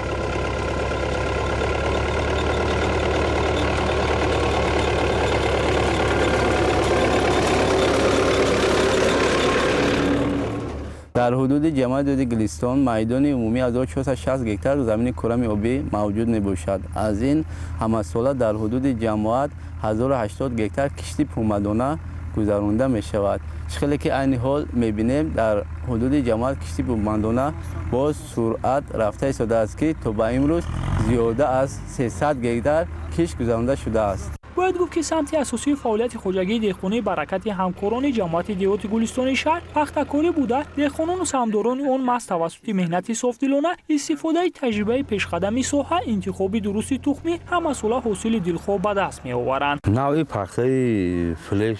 Дар ҳудуди ҷамоати Гулистон майдони умумӣ 1460 гектар замини корами обӣ мавҷуд мебошад. Аз ин ҳамасола дар ҳудуди ҷамоат 1080 гектар кишти пунбадона гузаронда мешавад. Чӣ хеле ки айни ҳол мебинем, дар ҳудуди ҷамоат кишти бумандона бо суръат рафта истодааст, ки то ба имрӯз зиёда аз 300 гектар кишт гузаронда шудааст. Бояд гуфт, ки самти асосии фаъолияти хоҷагии деҳқонии Баракати ҳамкорони ҷамоати деҳоти Гулистони шаҳр пахтакорӣ буда, деҳқонону саҳмдорони он маҳз тавассути меҳнати софдилона, истифодаи таҷрибаи пешқадами соҳа, интихоби дурусти тухмӣ ҳамасола ҳосили дилхоҳ ба даст меоваранд. Навъи пахтаи флеш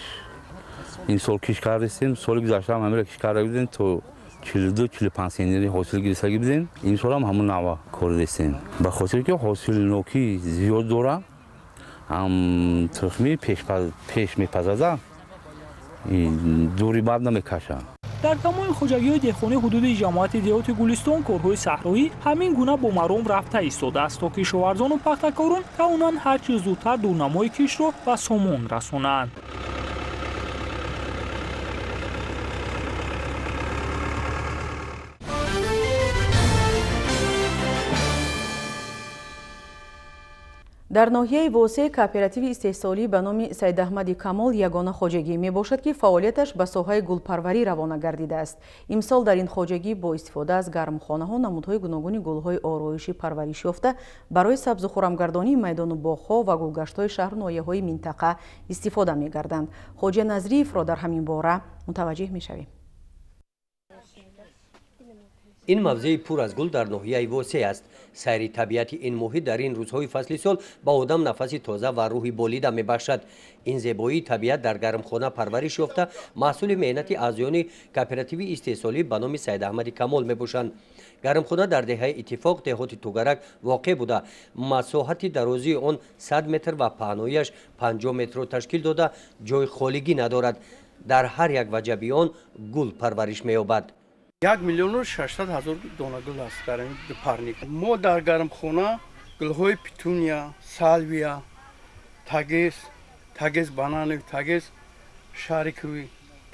ин сол кишт кардастем, соли гузашта ҳам ҳаминро кишт карда будем, то 42-45 сентнери ҳосил гирифтагӣ будем. Имсол ҳам ҳамун навъа коридастем, ба хотире ки ҳосилнокӣ зиёд дорад, ҳам тухмӣ пеш мепазада, дури бад намекашад. Дар тамоми хоҷагиҳои деҳқонии ҳудуди ҷамоати деҳоти Гулистон корҳои саҳроӣ ҳамин гуна бо маром рафта истодааст, то кишоварзону пахтакорон тавонанд ҳарчи зудтар дурнамои киштро ба сомон расонанд. Дар ноҳияи Восеъ кооперативи истеҳсолӣ ба номи Саидаҳмади Камол ягона хоҷагӣ мебошад, ки фаъолияташ ба соҳаи гулпарварӣ равона гардидааст. Имсол дар ин хоҷагӣ бо истифода аз гармхонаҳо намудҳои гуногуни гулҳои ороишӣ парвариш ёфта барои сабзу хурамгардонии майдону боғҳо ва гулгаштҳои шаҳру ноҳияҳои минтақа истифода мегарданд. Хоҷа Назриевро дар ҳамин бора мутаваҷҷеҳ мешавем. Ин мавзеи пур аз гул дар ноҳияи Восеъ аст. Сайри табиати ин муҳит дар ин рӯзҳои фасли сол ба одам нафаси тоза ва рӯҳи болида мебахшад. Ин зебоии табиат дар гармхона парвариш ёфта маҳсули меҳнати аъзоёни кооперативи истеҳсолӣ ба номи Саидаҳмади Камол мебошанд. Гармхона дар деҳаи Иттифоқ, деҳоти Тугарак воқеъ буда, масоҳати дарозии он 100 метр ва паҳнояш 50 метрро ташкил дода, ҷои холигӣ надорад. Дар ҳар як ваҷаби он гул парвариш меёбад. 1 600 000 дона гул аст дар ин парник. Мо дар гармхона гулҳои петуния, салвия, тагес, тагес бананов, тагес шариковӣ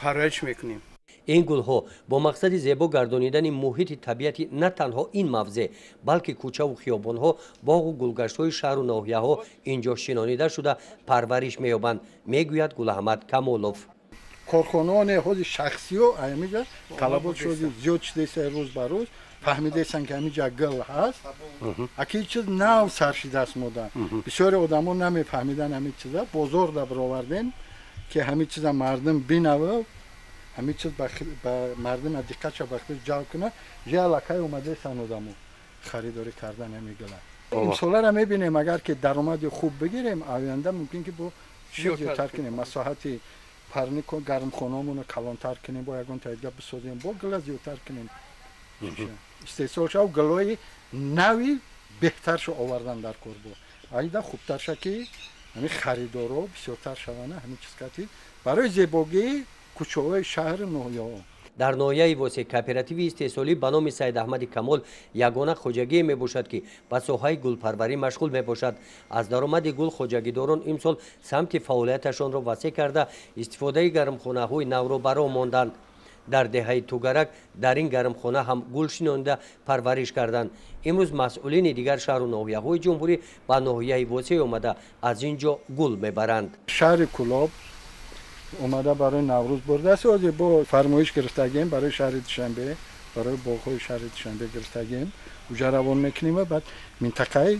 парвариш мекунем. Ин гулҳо бо мақсади зебо гардонидани муҳити табиати на танҳо ин мавзеъ, балки кӯчаву хиёбонҳо, боғу гулгаштҳои шаҳру ноҳияҳо инҷо шинонида шуда парвариш меёбанд, мегӯяд Гулаҳмад Камолов. Корхонаоне ҳози шахсиё ҳамиҷа талабот шуди зиёд шудеса, рӯз ба рӯз фаҳмидесан, ки ҳамиҷа гул ҳаст. Аки чиз нав сар шидааст, мода бисёре одамо намефаҳмидан ҳамин чиза, бозор да баровардем, ки ҳамин чиза мардум бинава, ҳамин чиз ба мардум диққатша ба худ ҷалб кунад. Же аллакай омадесан одамо харидорӣ кардан ҳамин гула. Имсоларо мебинем, агар ки даромади хуб бигирем, оянда мумкин ки бо зиёдтар кунем масоҳати парник, гармхонаамонро калонтар кунем, бо ягон таидга бисозем, бо гула зиёдтар кунем, истеҳсол шав, гулҳои нави беҳтаршо овардан дар кор, бо айда хубтарша, ки ҳамин харидоро бисёртар шавана ҳамин чиз кати барои зебогии кӯчаҳои шаҳру ноҳияҳо. Дар ноҳияи Восеъ кооперативи истеҳсолӣ ба номи Саидаҳмади Камол ягона хоҷагие мебошад, ки ба соҳаи гулпарварӣ машғул мебошад. Аз даромади гул хоҷагидорон имсол самти фаъолияташонро васеъ карда, истифодаи гармхонаҳои навро ба роҳ монданд. Дар деҳаи Тугарак дар ин гармхона ҳам гул шинонида парвариш карданд. Имрӯз масъулини дигар шаҳру ноҳияҳои ҷумҳурӣ ба ноҳияи Восеъ омада аз ин ҷо гул мебаранд. Шаҳри Кӯлоб омада барои Наврӯз бурдааст. Ҳозир бо фармоиш гирифтагием барои шаҳри Душанбе, барои боғҳои шаҳри Душанбе гирифтагием, уҷа равон мекунем ва баъд минтақаи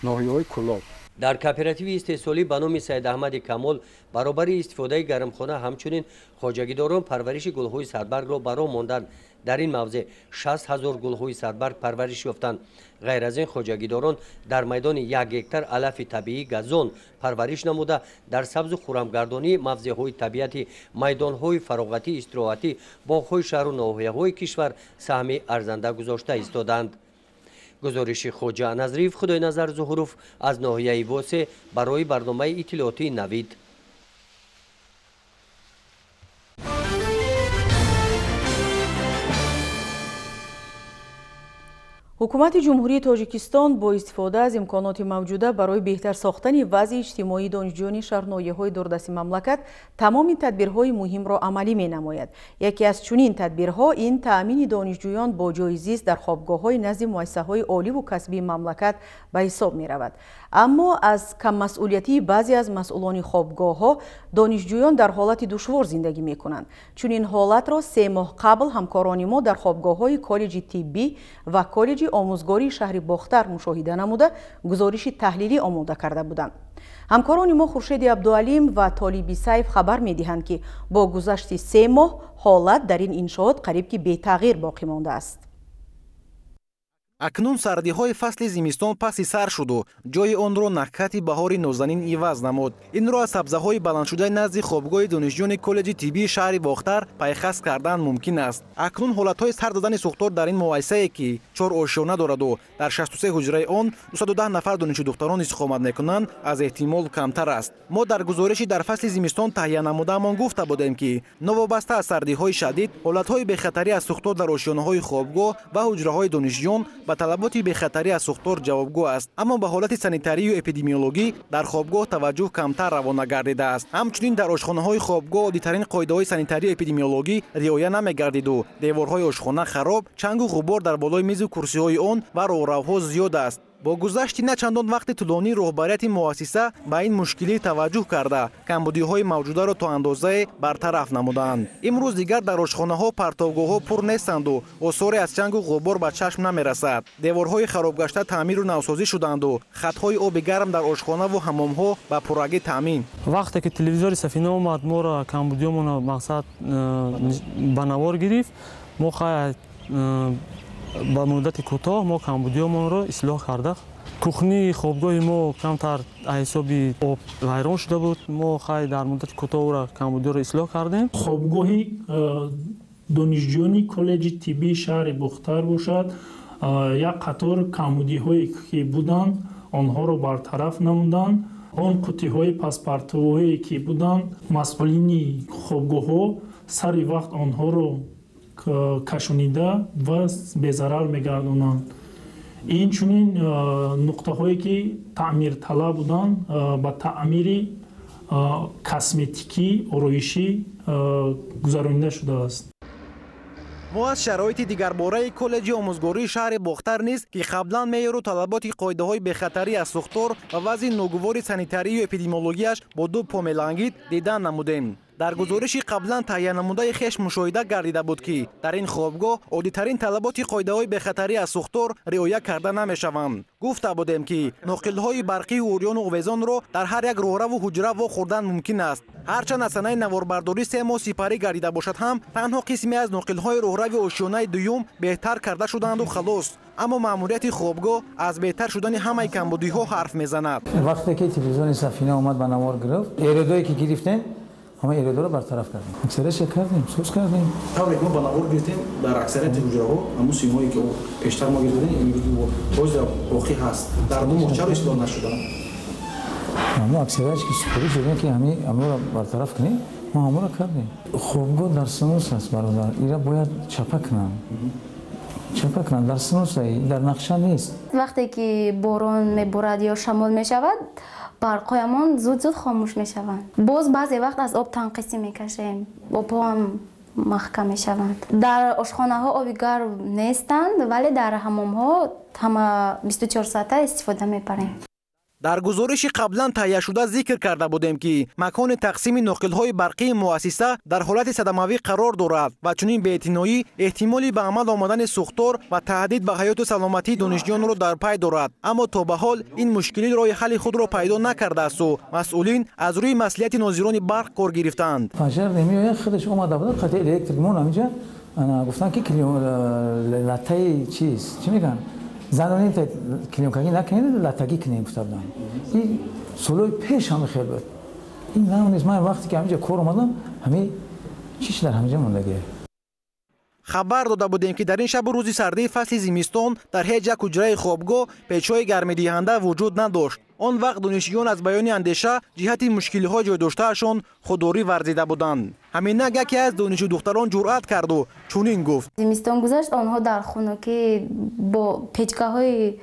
ноҳияҳои Кӯлоб. Дар кооперативи истеҳсолӣ ба номи Саидаҳмади Камол баробари истифодаи гармхона ҳамчунин хоҷагидорон парвариши гулҳои садбаргро ба роҳ монданд. Дар ин мавзеъ 60 000 гулҳои садбарг парвариш ёфтанд. Ғайр аз ин хоҷагидорон дар майдони 1 гектар алафи табиӣ газон парвариш намуда, дар сабзу хурамгардонии мавзеъҳои табиати, майдонҳои фароғатӣ, истироҳатӣ, боғҳои шаҳру ноҳияҳои кишвар саҳми арзанда гузошта истодаанд. Гузориши Хоҷа Назриев, Худойназар Зуҳуров аз ноҳияи Восеъ барои барномаи иттилоотии Навид. Ҳукумати Ҷумҳурии Тоҷикистон бо истифода аз имконоти мавҷуда барои беҳтар сохтани вазъи иҷтимоии донишҷӯёни шаҳрноҳияҳои дурдасти мамлакат тамоми тадбирҳои муҳимро амалӣ менамояд. Яке аз чунин тадбирҳо ин таъмини донишҷӯён бо ҷойи зист дар хобгоҳҳои назди муассисаҳои оливу касбии мамлакат ба ҳисоб меравад. Аммо аз каммасъулиятии баъзе аз масъулони хобгоҳҳо донишҷӯён дар ҳолати душвор зиндагӣ мекунанд. Чунин ҳолатро 3 моҳ қабл ҳамкорони мо дар хобгоҳҳои коллеҷи тиббӣ ва коллеҷи омӯзгории шаҳри Бохтар мушоҳида намуда, гузориши таҳлилӣ омода карда буданд. Ҳамкорони мо Хуршеди Абдуалим ва Толиби Сайф хабар медиҳанд, ки бо гузашти 3 моҳ ҳолат дар ин иншоот қариб ки бетағйир боқӣ мондааст. Акнун сардиҳои фасли зимистон паси сар шуду ҷои онро накҳати баҳори нозанин иваз намуд. Инро аз сабзаҳои баландшудаи назди хобгоҳи донишҷӯёни коллеҷи тиббии шаҳри Бохтар пайхаст кардан мумкин аст. Акнун ҳолатҳои сар додани сӯхтор дар ин муассисае, ки 4 ошёна дораду дар 63 ҳуҷраи он 210 нафар донишҷӯдухтарон истиқомат мекунанд, аз эҳтимол камтар аст. Мо дар гузориши дар фасли зимистон таҳия намудаамон гуфта будем, ки новобаста аз сардиҳои шадид, ҳолатҳои бехатарӣ аз сӯхтор дар ошёнаҳои хобгоҳ ва ҳуҷраҳои донишҷӯён ба талаботи бехатарӣ аз сӯхтор ҷавобгӯ аст, аммо ба ҳолати санитарию эпидемиологӣ дар хобгоҳ таваҷҷӯҳ камтар равона гардидааст. Ҳамчунин дар ошхонаҳои хобгоҳ оддитарин қоидаҳои санитарию эпидемиологӣ риоя намегардиду деворҳои ошхона хароб, чангу ғубор дар болои мизу курсиҳои он ва роҳравҳо зиёд аст. Бо гузашти на чандон вақти тӯлонӣ роҳбарияти муассиса ба ин мушкилӣ таваҷҷӯҳ карда, камбудиҳои мавҷударо то андозае бартараф намуданд. Имрӯз дигар дар ошхонаҳо партовгоҳҳо пур нестанду осоре аз чангу ғубор ба чашм намерасад. Деворҳои харобгашта таъмиру навсозӣ шуданду хатҳои оби гарм дар ошхонаву ҳамомҳо ба пуррагӣ таъмин. Вақте ки телевизори Сафина омад, моро камбудиёмона мақсад ба навор гирифт. Мо ба муддати кӯтоҳ мо камбудиёмонро ислоҳ карда. Кухнии хобгоҳи мо камтар аз ҳисоби об вайрон шуда буд. Мо хай дар муддати кӯтоҳ ӯро камбудиёро ислоҳ кардем. Хобгоҳи донишҷӯёни коллеҷи тиббии шаҳри Бохтар бошад, як қатор камбудиҳое ки буданд, онҳоро бартараф намуданд. Он қуттиҳои паспартовҳое ки буданд, масъулини хобгоҳҳо сари вақт онҳоро кашонида ва безарар мегардонанд. Инчунин нуқтаҳое ки таъмирталаб буданд, ба таъмири косметикӣ, ороишӣ гузаронида шудааст. Мо аз шароити дигарбораи коллеҷи омӯзгории шаҳри Бохтар низ, ки қаблан меъёру талаботи қоидаҳои бехатарӣ аз сӯхтор ва вазъи ногувори санитарию эпидемиологияш бо ду по мелангид, дидан намудем. Дар гузориши қаблан таҳиянамудаи хеш мушоҳида гардида буд, ки дар ин хобгоҳ оддитарин талаботи қоидаҳои бехатарӣ аз сӯхтор риоя карда намешаванд. Гуфта будем, ки ноқилҳои барқии урёну овезонро дар ҳар як роҳраву ҳуҷра вохӯрдан мумкин аст. Ҳарчанд аз санаи наворбардорӣ 3 моҳ сипарӣ гардида бошад ҳам, танҳо қисме аз ноқилҳои роҳрави ошёнаи дуюм беҳтар карда шуданду халос. Аммо маъмурияти хобгоҳ аз беҳтар шудани ҳамаи камбудиҳо ҳарф мезанад. Вақте ки телевизиони Сафина омад ба навор гирифт, эродое ки гирифтем, ҳама эродоро бартараф кардем. Аксарияша кардем, соз кардем. Тавре ки мо ба навор гирифтем, дар аксарияти ҳуҷраҳо ҳамун симҳое ки пештар мо гирифтем, имрӯз боз боқӣ ҳаст. Дар 2 моҳ чаро ислоҳ нашуданд? Мо аксарияш ки супориш додем, ки ҳамаро бартараф кунем, мо ҳамаро кардем. Хобгоҳ дар снос аст, бародар. Ира бояд чапа кунанд. Чапа кунанд, дар снос, дар нақша нест. Вақте ки борон меборад ё шамол мешавад, барқҳоямон зуд-зуд хомӯш мешаванд. Боз баъзе вақт аз об танқисӣ мекашем, обҳоам маҳкам мешаванд. Дар ошхонаҳо оби гарм нестанд, вале дар ҳамомҳо ҳама 24 соата истифода мебарем. Дар гузориши қаблан таҳияшуда зикр карда будем, ки макони тақсими ноқилҳои барқии муассиса дар ҳолати садамавӣ қарор дорад ва чунин беэътиноӣ эҳтимоли ба амал омадани сӯхтор ва таҳдид ба ҳаёту саломатии донишҷӯёнро дар пай дорад. Аммо то ба ҳол ин мушкилӣ роҳи ҳалли худро пайдо накардаасту масъулин аз рӯи маслиҳати нозирони барқ кор гирифтаанд. Пожар намеояд, худаш омада буд, қатъи электрик мон ҳаминҷа гуфтанд, ки латаи чиз чӣ мегӯянд, занони клеёнкагӣ накунед, латагӣ кунед гуфта буданд. Ин солҳои пеш ҳама хел буд. Ин нав нест. Ман вақте ки ҳаминҷа кор омадам, ҳамин чиш дар ҳаминҷа мондагӣ. Хабар дода будем, ки дар ин шабу рӯзи сардии фасли зимистон дар ҳеҷ як ҳуҷраи хобгоҳ печҳои гармидиҳанда вуҷуд надошт. Он вақт донишҷӯён аз баёни андеша ҷиҳати мушкилиҳо ҷой доштаашон худдорӣ варзида буданд. Ҳаминак яке аз донишҷӯ духтарон ҷуръат карду чунин гуфт: Зимистон гузашт, онҳо дар хунукӣ бо печкаҳои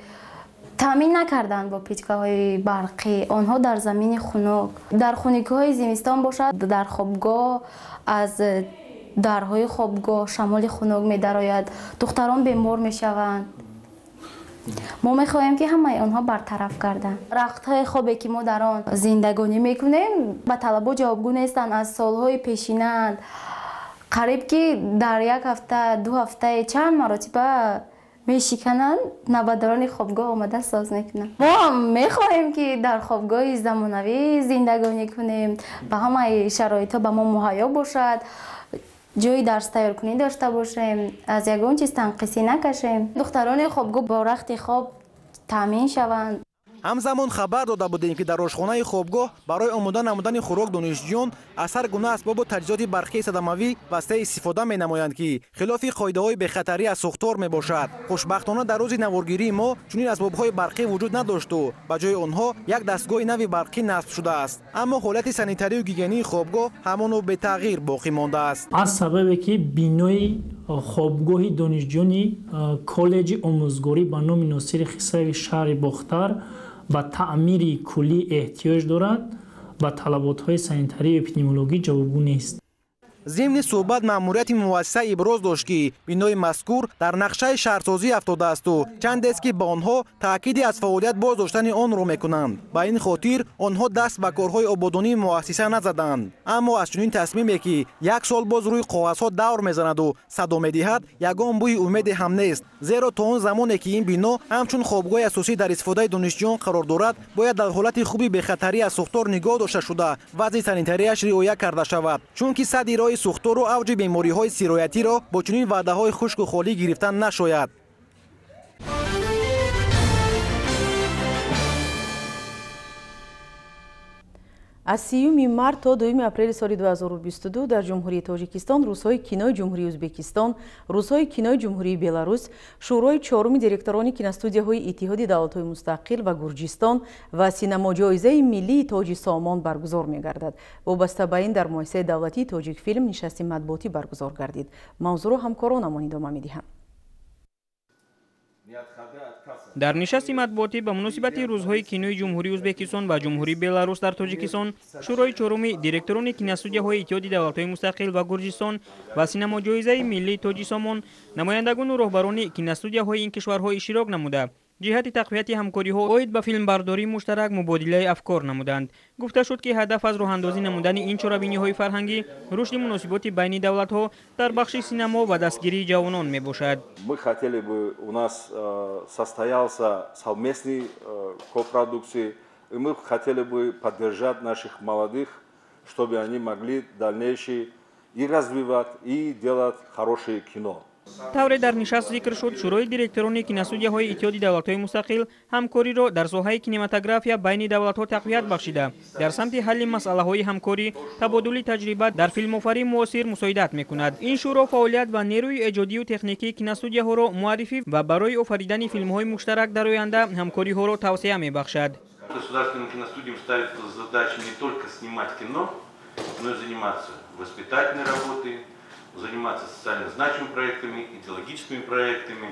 таъмин накарданд, бо печкаҳои барқӣ. Онҳо дар замини хунук, дар хунукиҳои зимистон бошад, дар хобгоҳ аз дарҳои хобгоҳ шамоли хунук медарояд, духтарон бемор мешаванд. Мо мехоҳем, ки ҳамаи онҳо бартараф гарданд. Рахтҳои хобе, ки мо дар он зиндагонӣ мекунем, ба талабот ҷавобгӯ нестанд, аз солҳои пешинаанд. Қариб ки дар як ҳафта, 2 ҳафтаи чанд маротиба мешикананд, навбатдорони хобгоҳ омада соз мекунанд. Мо мехоҳем, ки дар хобгоҳи замонавӣ зиндагонӣ кунем, ба ҳамаи шароитҳо ба мо муҳайё бошад, ҷои дарс тайёркунӣ дошта бошем, аз ягон чиз танқисӣ накашем, духтарони хобгоҳ бо рахти хоб таъмин шаванд. Ҳамзамон хабар дода будем, ки дар ошхонаи хобгоҳ барои омода намудани хӯрок донишҷӯён аз ҳар гуна асбобу таҷҳизоти барқии садамавӣ васеъ истифода менамоянд, ки хилофи қоидаҳои бехатарӣ аз сӯхтор мебошад. Хушбахтона, дар рӯзи наворгирии мо чунин асбобҳои барқӣ вуҷуд надошту ба ҷои онҳо як дастгоҳи нави барқӣ насб шудааст, аммо ҳолати санитарию гигиении хобгоҳ ҳамоно бетағйир боқӣ мондааст. Аз сабабе ки бинои хобгоҳи донишҷӯёни коллеҷи омӯзгорӣ ба номи Носири Хисрави шаҳри Бохтар ба таъмири куллӣ эҳтиёҷ дорад, ба талаботҳои санитарию эпидемиологӣ ҷавобгӯ нест. Зимни суҳбат маъмурияти муассиса иброз дошт, ки бинои мазкур дар нақшаи шаҳрсозӣ афтодаасту чандест, ки ба онҳо таъкиди аз фаъолият боз доштани онро мекунанд. Ба ин хотир онҳо даст ба корҳои ободонии муассиса назаданд. Аммо аз чунин тасмиме, ки як сол боз рӯи коғазҳо давр мезанаду садо медиҳад, ягон бӯи умеде ҳам нест, зеро то он замоне, ки ин бино ҳамчун хобгоҳи асосӣ дар истифодаи донишҷӯён қарор дорад, бояд дар ҳолати хуби бехатарӣ аз сӯхтор нигоҳ дошта шуда, вазъи санитарияш риоя карда шавад, чунки садди роҳи сӯхтору авҷи бемориҳои сироятиро бо чунин ваъдаҳои хушку холӣ гирифтан нашояд. Аз 30 март то 2 апрели соли 2022 дар Ҷумҳурии Тоҷикистон Рӯзҳои кинои Ҷумҳурии Ӯзбекистон, Рӯзҳои кинои Ҷумҳурии Беларус, Шӯрои чоруми директорони киностудияҳои Иттиҳоди Давлатҳои Мустақил ва Гурҷистон ва синамоҷоизаи миллии Тоҷи Сомон баргузор мегардад. Вобаста ба ин дар муассисаи давлатии Тоҷикфилм нишасти матбуотӣ баргузор гардид. Мавзӯъро ҳамкоронамон идома медиҳанд. Дар нишасти матбуотӣ ба муносибати Рӯзҳои кинои Ҷумҳурии Ӯзбекистон ва Ҷумҳурии Беларус дар Тоҷикистон, Шӯрои чоруми директорони киностудияҳои Иттиҳоди Давлатҳои Мустақил ва Гурҷистон ва синамоҷоизаи миллии Тоҷи Сомон намояндагону роҳбарони киностудияҳои ин кишварҳо иштирок намуда, ҷиҳати тақвияти ҳамкориҳо оид ба филмбардории муштарак мубодилаи афкор намуданд. Гуфта шуд, ки ҳадаф аз роҳандозӣ намудани ин чорабиниҳои фарҳангӣ рушди муносиботи байни давлатҳо дар бахши синамо ва дастгирии ҷавонон мебошад. Мы хотели бы, у нас состоялся совместный копродукции, и мы хотели бы поддержать наших молодых, чтобы они могли дальнейшие и развивать, и делать хорошее кино. Тавре дар нишаст зикр шуд, Шӯрои директорони киностудияҳои Иттиҳоди Давлатҳои Мустақил ҳамкориро дар соҳаи кинематография байни давлатҳо тақвият бахшида, дар самти ҳалли масъалаҳои ҳамкорӣ, табодули таҷриба дар филмофарии муосир мусоидат мекунад. Ин шӯро фаъолият ва нерӯи эҷодию техникии киностудияҳоро муаррифӣ ва барои офаридани филмҳои муштарак дар оянда ҳамкориҳоро тавсеа мебахшад. Государственным киностудиям ставится задача не только снимать кино, но и заниматься воспитательной работой, заниматься социально значимыми проектами, идеологическими проектами.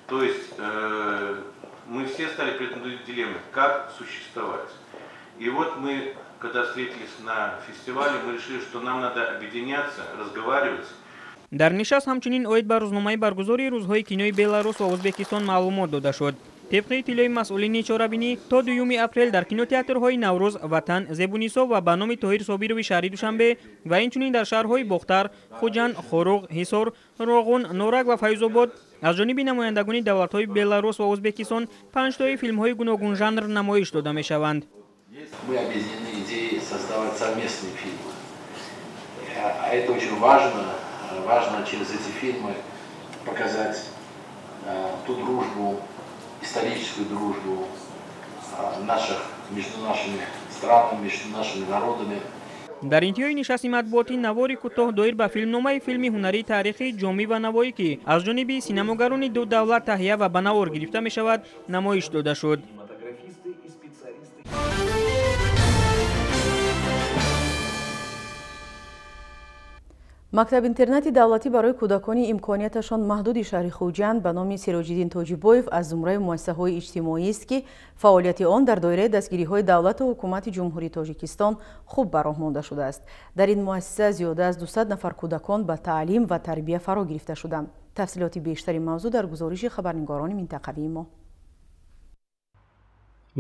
То есть мы все стали перед дилеммой, как существовать. И вот мы, когда встретились на фестивале, мы решили, что нам надо объединяться, разговаривать. Дар нишаст ҳамчунин оид ба рӯзномаи баргузории Рӯзҳои кинои Беларус ва Ӯзбекистон маълумот дода шуд. Тибқи иттилои масъулини чорабинӣ, то 2 апрел дар кинотеатрҳои Наврӯз, Ватан, Зебунисо ва ба номи Тоҳир Собирови шаҳри Душанбе ва инчунин дар шаҳрҳои Бохтар, Хуҷанд, Хоруғ, Ҳисор, Роғун, Норак ва Файзобод аз ҷониби намояндагони давлатҳои Беларус ва Ӯзбекистон панҷтои филмҳои гуногунжанр намоиш дода мешаванд. Мы объединены идеей создавать совместные фильмы. А это очень важно. Важно через эти фильмы показать ту дружбу, историческую дружбу наших, между нашими странами, между нашими народами. Дар интиҳои нишасти матбуотӣ навори кӯтоҳ доир ба филмномаи филми ҳунарии таърихии Ҷомӣ ва Навоӣ, ки аз ҷониби синамогарони ду давлат таҳия ва ба навор гирифта мешавад, намоиш дода шуд. Мактаб-интернати давлатӣ барои кӯдакони имконияташон маҳдуди шаҳри Хуҷанд ба номи Сироҷиддин Тоҷибоев аз зумраи муассисаҳои иҷтимоист, ки фаъолияти он дар доираи дастгириҳои давлату ҳукумати Ҷумҳурии Тоҷикистон хуб ба роҳ монда шудааст. Дар ин муассиса зиёда аз 200 нафар кӯдакон ба таълим ва тарбия фаро гирифта шуданд. Тафсилоти бештари мавзӯъ дар гузориши хабарнигорони минтақавии мо.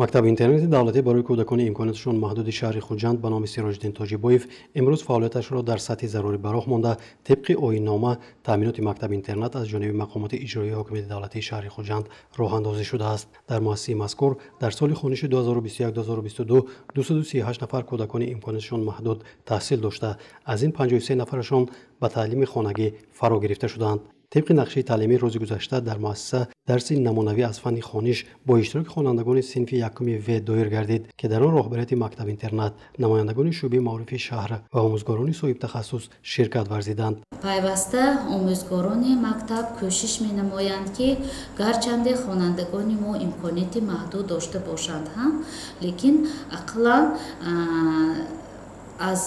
Мактаби-интернати давлатӣ барои кӯдакони имконияташон маҳдуди шаҳри Хуҷанд ба номи Сироҷиддин Тоҷибоев имрӯз фаъолияташро дар сатҳи зарурӣ ба роҳ монда, тибқи оиннома таъминоти мактаби-интернат аз ҷониби мақомоти иҷроии ҳокимияти давлатии шаҳри Хуҷанд роҳандозӣ шудааст. Дар муассисаи мазкур дар соли хониши 2021-2022 238 нафар кӯдакони имконияташон маҳдуд таҳсил дошта, аз ин 53 нафарашон ба таълими хонагӣ фаро гирифта шуданд. Тибқи нақшаи таълимии рӯзи гузашта дар муассиса дарси намунавӣ аз фанни хониш бо иштироки хонандагони синфи якуми В доир гардид, ки дар он роҳбарияти мактаб-интернат, намояндагони шӯъбаи маорифи шаҳр ва омӯзгорони соҳибтахассус ширкат варзиданд. Пайваста омӯзгорони мактаб кӯшиш менамоянд, ки гарчанде хонандагони мо имконияти маҳдуд дошта бошанд ҳам, лекин ақаллан аз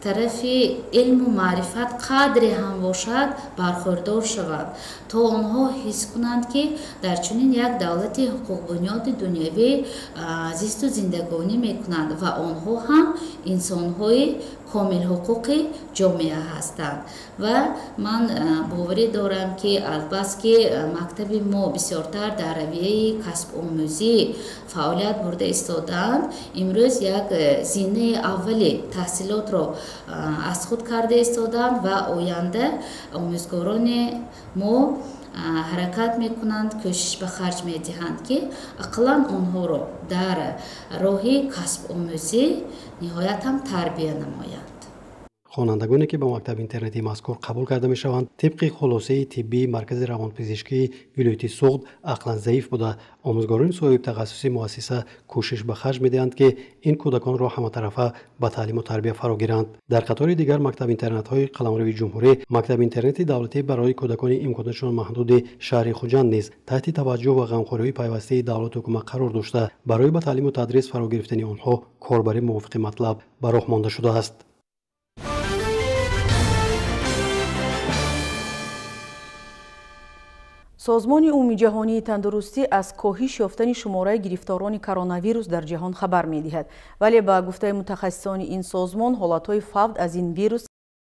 тарафи илму маърифат қадре ҳам бошад бархӯрдор шаванд, то онҳо ҳис кунанд, ки дар чунин як давлати ҳуқуқбунёди дунявӣ зисту зиндагонӣ мекунанд ва онҳо ҳам инсонҳои комилҳуқуқи ҷомеа ҳастанд. Ва ман боварӣ дорам, ки азбаски мактаби мо бисёртар дар равияи касбомӯзӣ фаъолият бурда истодаанд, имрӯз як зинаи аввали таҳсилотро аз худ карда истодаанд ва оянда омӯзгорони мо ҳаракат мекунанд, кӯшиш ба харҷ медиҳанд, ки ақаллан онҳоро дар роҳи касбомӯзӣ ниҳоят ҳам тарбия намоянд. Хонандагоне ки ба мактаби-интернатии мазкур қабул карда мешаванд, тибқи хулосаи тиббии Маркази равонпизишкии вилояти Суғд ақлан заиф буда, омӯзгорони соҳибтахассуси муассиса кӯшиш ба харҷ медиҳанд, ки ин кӯдаконро ҳаматарафа ба таълиму тарбия фаро гиранд. Дар қатори дигар мактаб-интернатҳои қаламрави ҷумҳурӣ, мактаби-интернати давлатӣ барои кӯдакони имконияташон маҳдуди шаҳри Хуҷанд низ таҳти таваҷҷӯҳ ва ғамхориҳои пайвастаи давлату ҳукумат қарор дошта, барои ба таълиму тадрис фаро гирифтани онҳо корбарӣ мувофиқи матлаб ба роҳ монда шудааст. Созмони умумиҷаҳонии тандурустӣ аз коҳиш ёфтани шумораи гирифторони коронавирус дар ҷаҳон хабар медиҳад. Вале ба гуфтаи мутахассисони ин созмон, ҳолатҳои фавт аз ин вирус